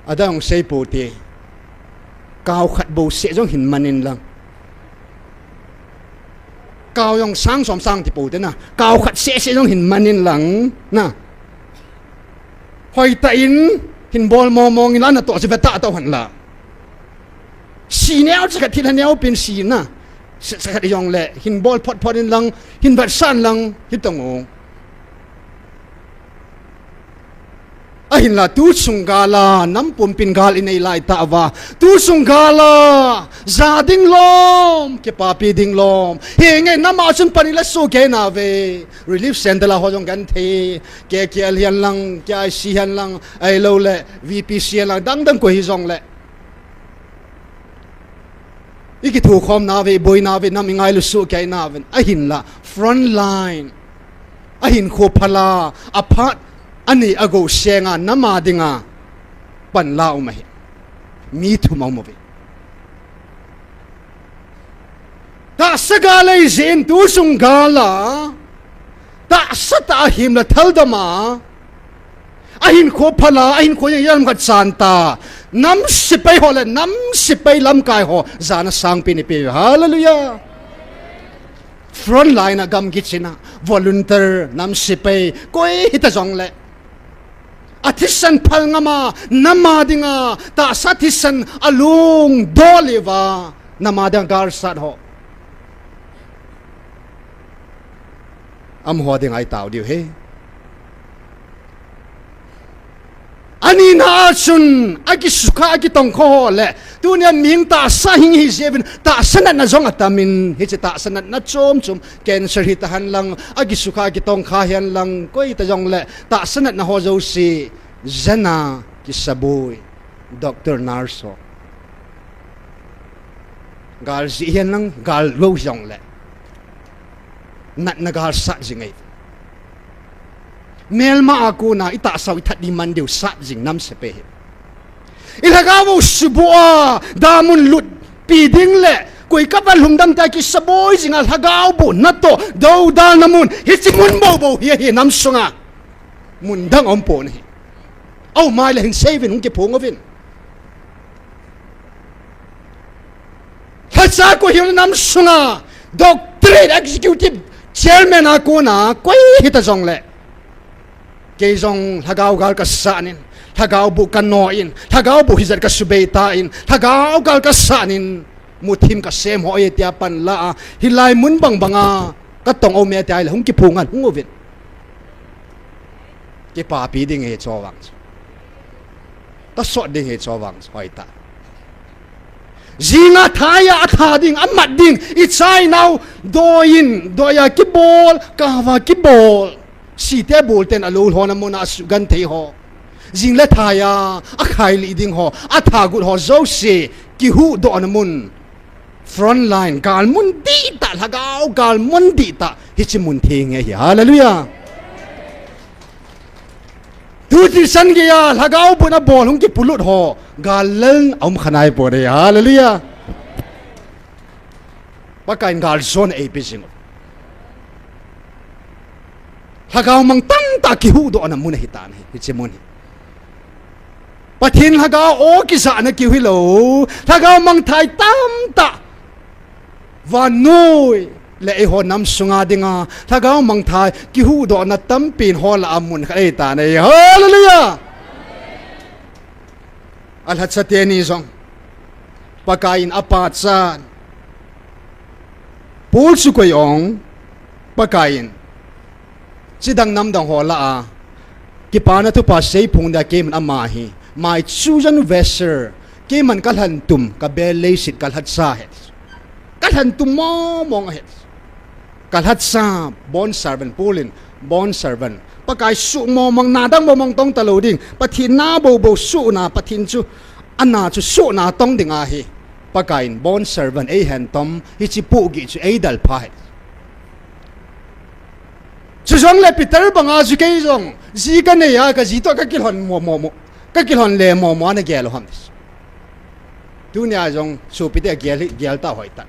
adang sei poute. Kau khat bou seh jong hin man inlang, kau jong sang som sang ti poute na, kau khat seh seh jong hin man inlang na, hoitah in hin bol mong mong inla, natoh chu ve tah tauhen la. Si neo cha khat, thilha neopin si na, seh seh khat jongle hin bol phot phot inlang, hin vetsah inlang, hitong u. Ahinla tuchung gala nam pumpin gal inei laitah uva, tuchung gala ja ding lom, kipapi ding lom, henge, nama chun pan ila sohkei nave. Relief Centre la ho jong genthei, K K L hihen lang, K I C hihen lang, ahiloule V P C hihen lang, dang dang koi hijongle, ikithokhom nauve, iboi nauve, nam ingailu sohkei nauvin, ahinla front line, ahinkho phala, aphat anei agou senga nama dinga panla um ahi. Mi thum aum uve. Tahsa gal ahijeh in tuchung gala, tahsa tah a hemle thaldoma, ahinkho phala, ahinkho jeng jalem khat chanta, nam sepai ho le nam sepai lamkai ho jana sangpen eipeuve. Hallelujah. Front line a, gamgi china volunteer, nam sepai, koi hita jongle, athisan phal ngama, nama dinga tahsa thisan alungdol uva, nama dinga galsat ho, amaho dinga itao diu ahi. Anina a chun akisukha, akitongkha ho le, tunia mihing tahsa hing ihi jeh uvin tahsa natna jong atamin, hiche tahsa natna chom chom, cancer hitahen lang, akisukha, akitongkha hihen lang, koi hita jongle tahsa natna ho jouse jana kisaboi, doctor, nurse ho. Gal jeh hihen lang, gal lou jongle, natna galsat jing ahi. Melma a kona itahsau ithat ding man diu sat jing nam sepai hi. Ilhagao u suboh a damun lutpi ding le, koi kapa lhumdam tia kisaboi jinga lhagao boh natoh doudalna mun, hiche mun bou bou hi ahi nam sunga. Mun dang aumpon ahi. Aum a ahile hin sei uvin, hung kiphong uvin. Lhacha koi hijongle nam sunga doctorate executive chairman a kona koi hita jongle, kei jong lhagao gal kasat in, lhagao boh kano in, lhagao boh hijat kasubei tan, lhagao gal kasat in, muthim kasem hoi e tia panla a, hilai mun bang banga katong aume tia ahile hung kiphong un, hung uvin. Kipapi ding ahi chu vang chu. Kasot ding ahi chu vang chu, hoitah. Jinga thaiya atha ding, amat ding, ichainau doi in, doiya kibol, kaova kibol, site bolten alou lhona muna asugenthei ho, jingle thaiya akhailih ding ho, atha got ho jouse kihuhdohna mun, front line, gal mun dihtah, lhagao gal mun dihtah, hiche mun theng hi ahi. Hallelujah. Tu thisan geiya lhagao bohna bol hung kipolut ho, gal lel aum kha naipon ahi. Hallelujah. Pakaiyin gal jona eipe jing u. Lhagao mang tamtah kihuhdohna mun ahitan ahi, hiche mun hi. Pathen Lhagao aw kijahna kihuhhing lou, Lhagao mangthai tamtah vannoi le eiho nam sunga dinga Lhagao mangthai kihuhdohna tampi in holah a mun khat eita nei. Hallelujah! Alhacha teni jong Pakaiyin apachat Paul chu koi ong, Pakaiyin chidang namdang ho lah a kipana thupha seiphong dia keiman ama hi, my chosen vessel, keiman kalhantum, kabel leiset, kalhacha ahi. Kalhantum mongmong ahi. Kalhacha, bond servant, Paul in, bond servant. Pakai suh mongmong, nadang mongmong tong talou ding. Pathen na boubou suhna, Pathen chu, ana chu suhna tong ding ahi. Pakaiyin bond servant eihen tom, hiche pohgih chu eidalpha ahi. Chujongle Peter banga chu kei jong, ji kanei a, kaji toh kakilhon mo, mo, mo. Kakilhon le mo, mo, ana gel u ham. Tunia jong, sopite gel, gel ta hoitah.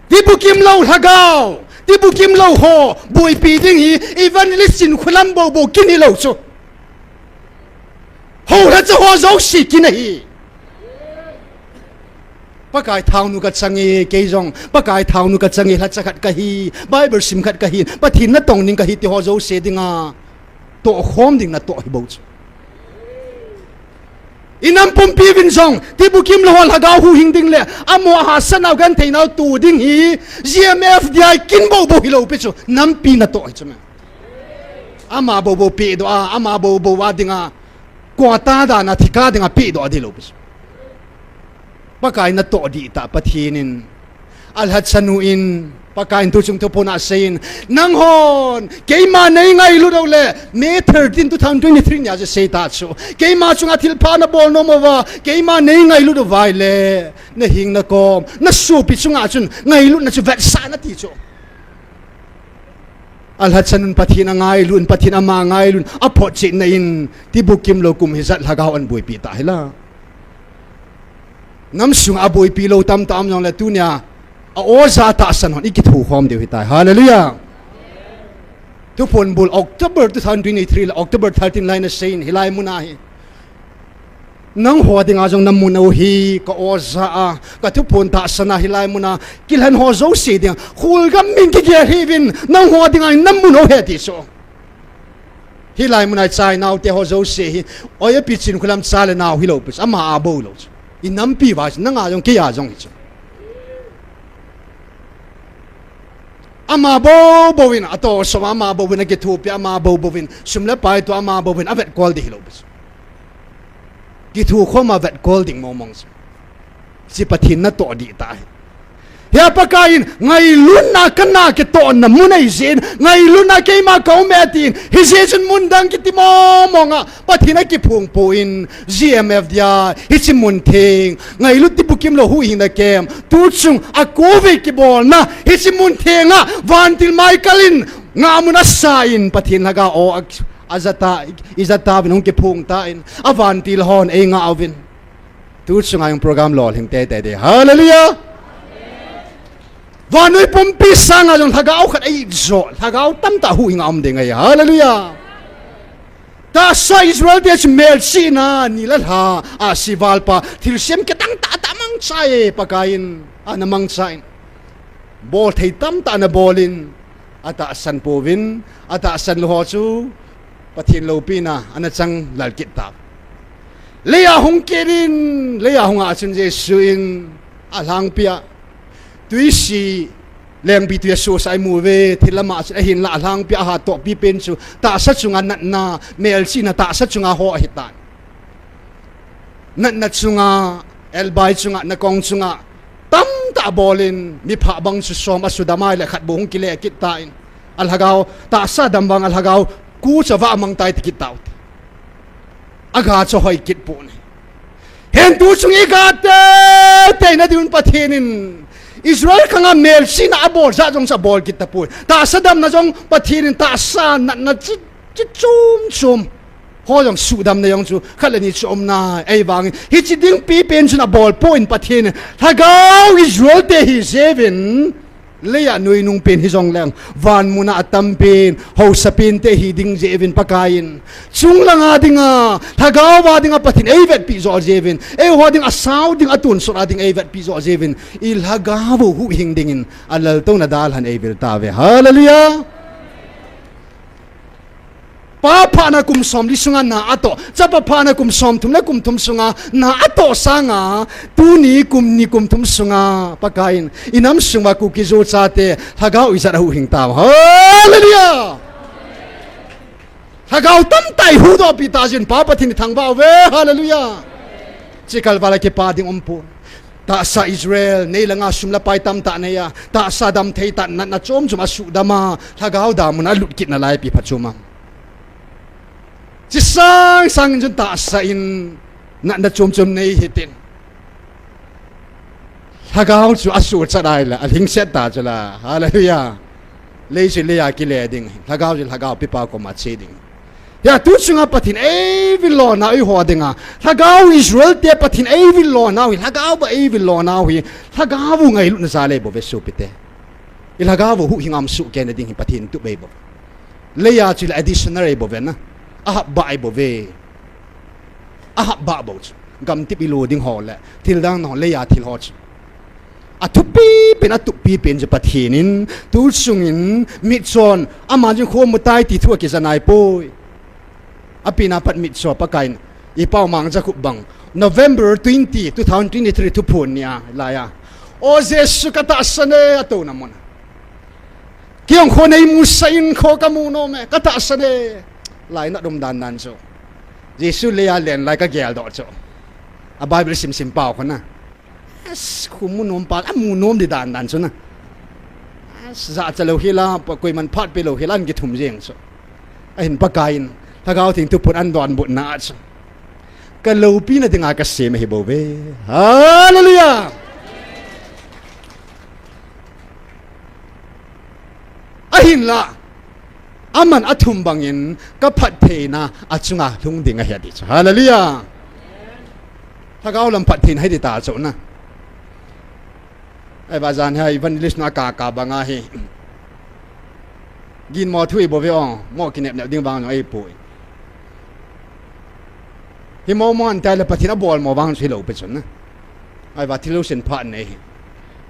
Tibukim lou Lhagao, tibukim lou ho, boipi ding hi, evangelist Chinkholam boubou kin hilou chu. Hou lhacha ho jouse kin ahi. Pakai thaonu kachang e, kei jong, Pakai thaonu kachang e, lhacha khat kahi, Bible sim khat kahi, Pathen natong ding kahi ti ho jouse dinga tohkhom ding natoh hi bou chu. Inam pumpi uvin jong, tibukim lou ho Lhagao huhhing ding le, amaho hahsatnau gentheinau to ding hi, G M F D I kin boubou hilou pi chu, nampi natoh hi chu me. Ama boubou pehdoh a, ama boubou a dinga, quota dan a, thika dinga pehdoh a ding lou pi chu. Pakai natoh dihtah Pathen in, alhachanu in, Pakaiyin tuchung thuphon a aseiyin, nanghon keima neingailut uleh, May thirteen, two thousand twenty-three nia chu seita chu, keima chunga thilpha nabol nom uva, keima neingailut uva ahile, nahing nakom, nasopi chunga chun ngailutna chu vetsah in ati chu. Alhachanun Pathen angailut in, Pathen ama angailut in, aphotchetna in, tibukim lou kum hijat Lhagao ahin boipi ta hila. Nam sunga aboipi lou tamtah um jongle tunia, a-oja tahsan hon ikithokhom diu hitai. Hallelujah. Thuphon bul October two thousand twenty-three le October thirteen lai naseiyin hilai muna hi. Nangho dinga jong namun u hi ka-oja a, kathuphon tahsan a hilai muna kilhen ho jouse dinga, kholgam min kigel hih uvin, nangho dinga namun u ahi ti chu. Hilai muna ichai naote ho jouse hi, oi api Chinkholam cha le nao hilou pi chu, ama a boulou chu. Inampi uva chu, nanga jong keiya jong hi chu. Ama boubouvin, atohsoma ama bouvin, akithopi ama boubouvin, sum le pai toh ama bouvin, avetkol ding hilou pi chu. Kithokhom a vetkol ding mongmong chu. Hiche Pathen natoh dihtah ahi. Hia Pakaiyin, ngailutna kana kitohna mun ahijeh in, ngailutna keima kaum e tin, hijeh chun mun dang kiti mongmong a, Pathen akiphongpoi, G M F D I, hiche mun theng, ngailut tibukim lou huhhingna camp, tuchung a covid kibolna, hiche mun thenga, vantil Michael in, ngahmun asa in, Pathen Lhagao aw, a, ajata, ijatauvin hung kiphong tan, a vantil hon eingah uvin. Tuchunga jong program lolhing teitei ding. Hallelujah! Vannoi pumpi sanga jong Lhagao khat eijo, Lhagao tamtah huhhing a um ding ahi. Hallelujah! Tahsa Israel te chu melchihna ni le lha, ahsi valpa, thilsem kidang tahtah mangcha e, Pakaiyin, ana mangchan. Bolthei tamtah ana bolin, atahsan pouvin, atahsan lou ho chu, Pathen loupina, ana chang lal kit tauve. Leiya hung kit in, leiya hung a chun Jesu in, alhangpia, twisi, lengpitwi asosah imu uve, thil lama chun ahinla alhangpia ahattohpi pen chu, tahsa chunga natna, melchihna tahsa chunga ho ahitan. Natna chunga, elbai chunga, nakong chunga, tamtah abolin, miphah bang chu som asudam ahile khat bou hung kile kit tan. Alhagao, tahsa dam vang alhagao, kucha vah amang tai ti kit taute. Aga chu hoi kit pon ahi. Hin tuchung iga teitei na diuvin Pathen in, Israel khanga melchihna abol jat jong chu abol kit tapoi. Tahsa damna jong Pathen in tahsa natna chi, chi chom chom ho jong sudamna jong chu khat le ni chu umnai, ahivangin hiche dingpi pen chun abolpoi Pathen in. Lhagao Israel te hijeh uvin, Leiya nuinung pen hijongleng, van muna atam pen, haosa pente hiding jeh uvin Pakaiyin, chunglanga dinga, lhagao a dinga Pathen eivetpi jo jeh uvin, eiho ding asao ding atonsot a ding eivetpi jo jeh uvin, ilhagao u huhhing dingin, alaltouna dalhan eivil tauve. Hallelujah. Pa phana kum somli sunga na atoh, chapa phana kum somthum le kum thum sunga na atoh sanga, tuni kum ni kum thum sunga Pakaiyin inam sunga Kuki-Zo chate lhagao ijat a huhhing tau. Hallelujah. Lhagao tamtah ihuhdohpi ta jeh in Pa Pathen ithangvah uve. Hallelujah. Chikal vala kipa ding umpon. Tahsa Israel, neilanga sum le pai tamtah neiya, tahsa damthei tah natna chomchom asuhdama, lhagao damuna alut kit nalai ipi phatchom am. Chi sangsang in chun tahsa in natna chomchom nei hitin, lhagao chu asuhchat ahile alhingset ta chula. Hallelujah. Lei chu leiya kile ding, lhagao chu lhagao pipa koma che ding. Hia tu chunga Pathen eivil lona eiho dinga, lhagao Israel te Pathen eivil lonau hi, lhagao ba eivil lonau hi, lhagao u ngailutna jal eibouve sopite. Ilhagao u huhhing a um sohkei na ding hi Pathen tup eibou. Leiya chu le additional eibouve na. Ahapbah eibouve. Ahapbah bou chu, gamtip ilu ding ho le thildang nahon leiya thil ho chu, athupi pen, atuppi pen chu Pathen in tu chungin mitchon, ama jing khomu tai ti thu akija naipoi. Apina pat mitcho Pakaiyin, ipau Mangjakhup bang, November twenty, two thousand twenty-three thuphon nia laiya, O Jesu katahsan e, atouna mun. Kei jong kho neimusah in kho kamu nome, katahsan e. Lainat um dandan chu, Jesu leiya len lai kageldoh chu, a Bible simsim pau khona, khomu nompa amu nom di dandan chu na. Jahcha lou hila, koiman phatpeh lou hila an kithum jeng chu. Ahin Pakaiyin lhagao theng thuphon an donbutna a chu, kaloupina dinga kasem ahibouve. Hallelujah. Ahinla, aman athum bangin kaphattheina achunga lhung ding ahi ati chu. Hallelujah. Lhagao lam phattheina hiti ta chu na. Ahivang jan hi evangelist nu akaka banga hi, ginmo thu eibouve o, mo kinepnep ding vang jong eipoi. Hi momo an tile Pathen abolmo vang chu hiloupi chun na. Ahivang thil jousen phat nei hi.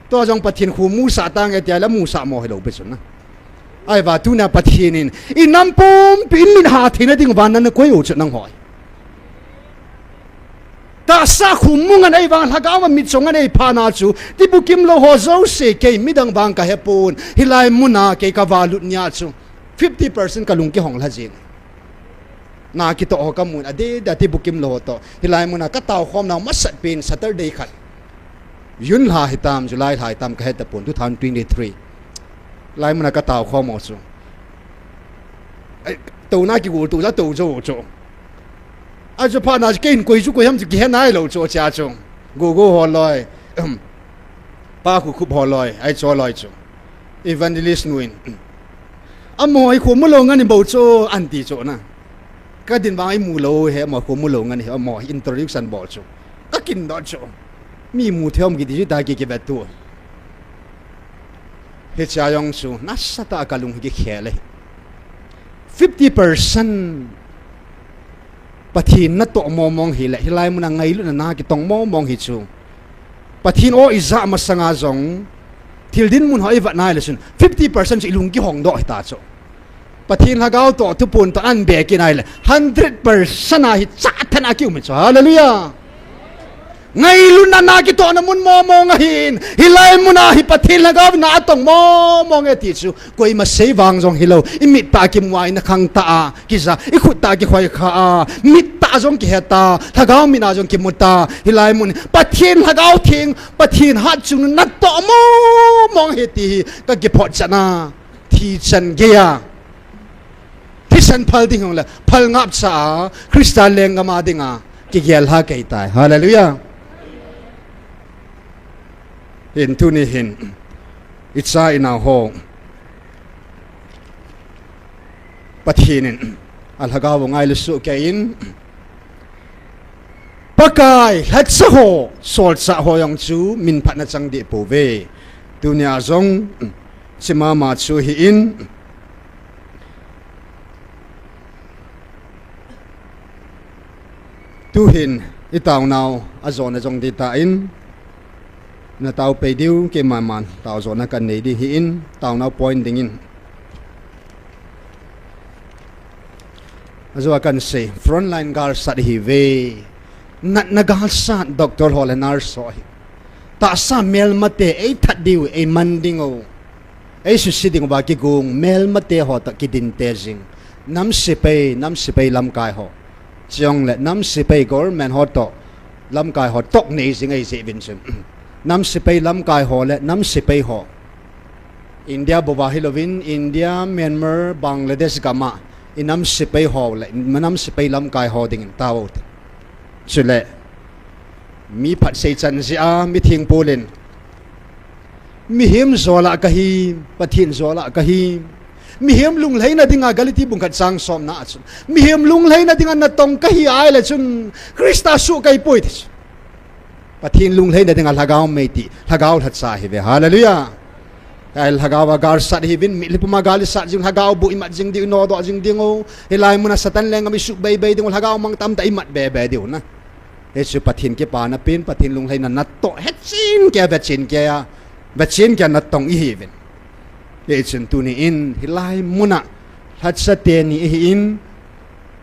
Tua jong Pathen khomusah tange tile amusah mo hiloupi chun na. Ahivang tunia Pathen in inam pumpi in mit ha theina ding vang natna koi u chu nangho hi. Tahsa khomu ngan eivang, lhagao a mitcho ngan eiphana chu, tibukim lou ho jouse kei midang vang kahepon, hilai muna kei kavalut nia chu fifty percent kalung kihong lha jeng. Na kitoh ho kamun, adeh dia tibukim lou ho toh hilai muna kataokhomnau masat pen Saturday khat, June lha hitam, July lha hitam kahetapon, two thousand twenty-three. Lai muna kataokhom ho chu, touna kigol tou ja tou jou chu. Achu phatna chu keihin koi chu koi ham chu kihe nailou chu, chia chu, Gogo ho loi, Pa Khukhup ho loi, ahi chu loi chu, evangelist nu in, amaho hi khomu lou ngan ibou chu anti chu na. Kadin vang imu lou hi, amaho khomu lou ngan hi, amaho introduction bol chu kakindoh chu, mi mu thei um kiti chu ta ki kivet tu. Hichea jong chu nasatah a kalung hi kikhel e. Fifty percent Pathen natoh momong hile, hilai muna ngailutna na kitong momong hi chu, Pathen o ijah masanga jong, thil dinmun ho ivet nahile chun fifty percent chu ilung kihongdoh hita chu. Pathen lhagao toh thuphon toh anbe kit nahile hundred percent a hi chahtah a kium hi chu. Hallelujah. Ngailutna na kitohna mun momong ahin, hilai muna hi Pathen lhagao in na atong momong e ti chu koima sei vang jong hilou, imit tah a kimu a, inakhang tah a kija, ikhut tah a kikhoi kha a, mit tah a jong kihe ta, lhagao mit a jong kimu ta, hilai mun Pathen lhagao theng, Pathen hatchungnung natoh momong ahi ti hi kakiphotchetna, thi chan geiya thisan phal ding hile phal ngapcha a, Christa lenggam a dinga kigel lha kei tai. Hallelujah. Hin tuni hin, icha inao ho, Pathen in alhagao u ngailu sohkei in, Pakai lhacha ho, solchah ho jong chu minphatna chang deh pouve. Tunia jong chimama chu hi in, tuhin i taunau a jona jong di ta in, na tau pei diu, keimaman tau jona kan nei di hi in, taunau point dingin. Ajua kan sei, frontline galsat hi ve. Natna galsat, doctor ho le nurse ho hi. Tahsa melmate ei that diu, ei man ding u, ei susi ding uva kigung, melmate ho toh kidinte jing. Nam sepai, nam sepai lamkai ho. Chule nam sepai government ho toh, lamkai ho toh nei jing ei jeh uvin chun. Nam sepai lamkai ho le nam sepai ho. India bou a hilouvin, India, Myanmar, Bangladesh gam a, i nam sepai ho le, nam sepai lamkai ho dingin tao te. Chule, mi phat sei chan jeh a, mi thingpul in, mihem jol a kahi, Pathen jol a kahi. Mihem lunglhaina dinga Galati bung khat chang somna a chun, mihem lunglhaina dinga natong kahi ahile chun, Christa suh kahi poi ti chu. Pathen lunglhaina dinga lhagao mei ti, lhagao lhacha hi ve. Hallelujah. Ai lhagao a galsat hi vin, mitlhi puma gal isat jing, lhagao bu imat jing diu, inodoh jing ding u. Hilai muna Satan lenggam isuh beibei ding u, lhagao mang tamtah imat bebe diu na. Hichu Pathen kipana pen, Pathen lunglhaina natoh, hechin kei, vechin kei a, vechin kei a natong ihi vin. Hichun tuni in, hilai muna, lhacha teni ihi in,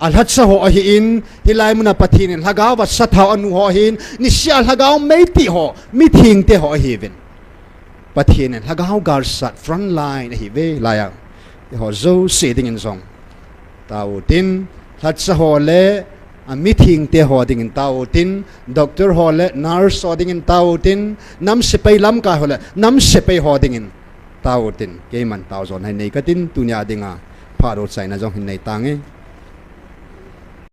a lhacha ho ahi in, hilai muna Pathen in lhagao va sathao anu ho ahi in, nisea lhagao mei ti ho, mithengte ho ahi vin. Pathen in lhagao galsat frontline ahi ve lai a. Eiho jouse dingin jong tao tin, lhacha ho le, a mithengte ho dingin tao tin, doctor ho le, nurse ho dingin tao tin, nam sepai lamkai ho le, nam sepai ho dingin tao tin, keiman tao jon hin nei katin, tunia dinga, phat u chaina jong hin nei tange.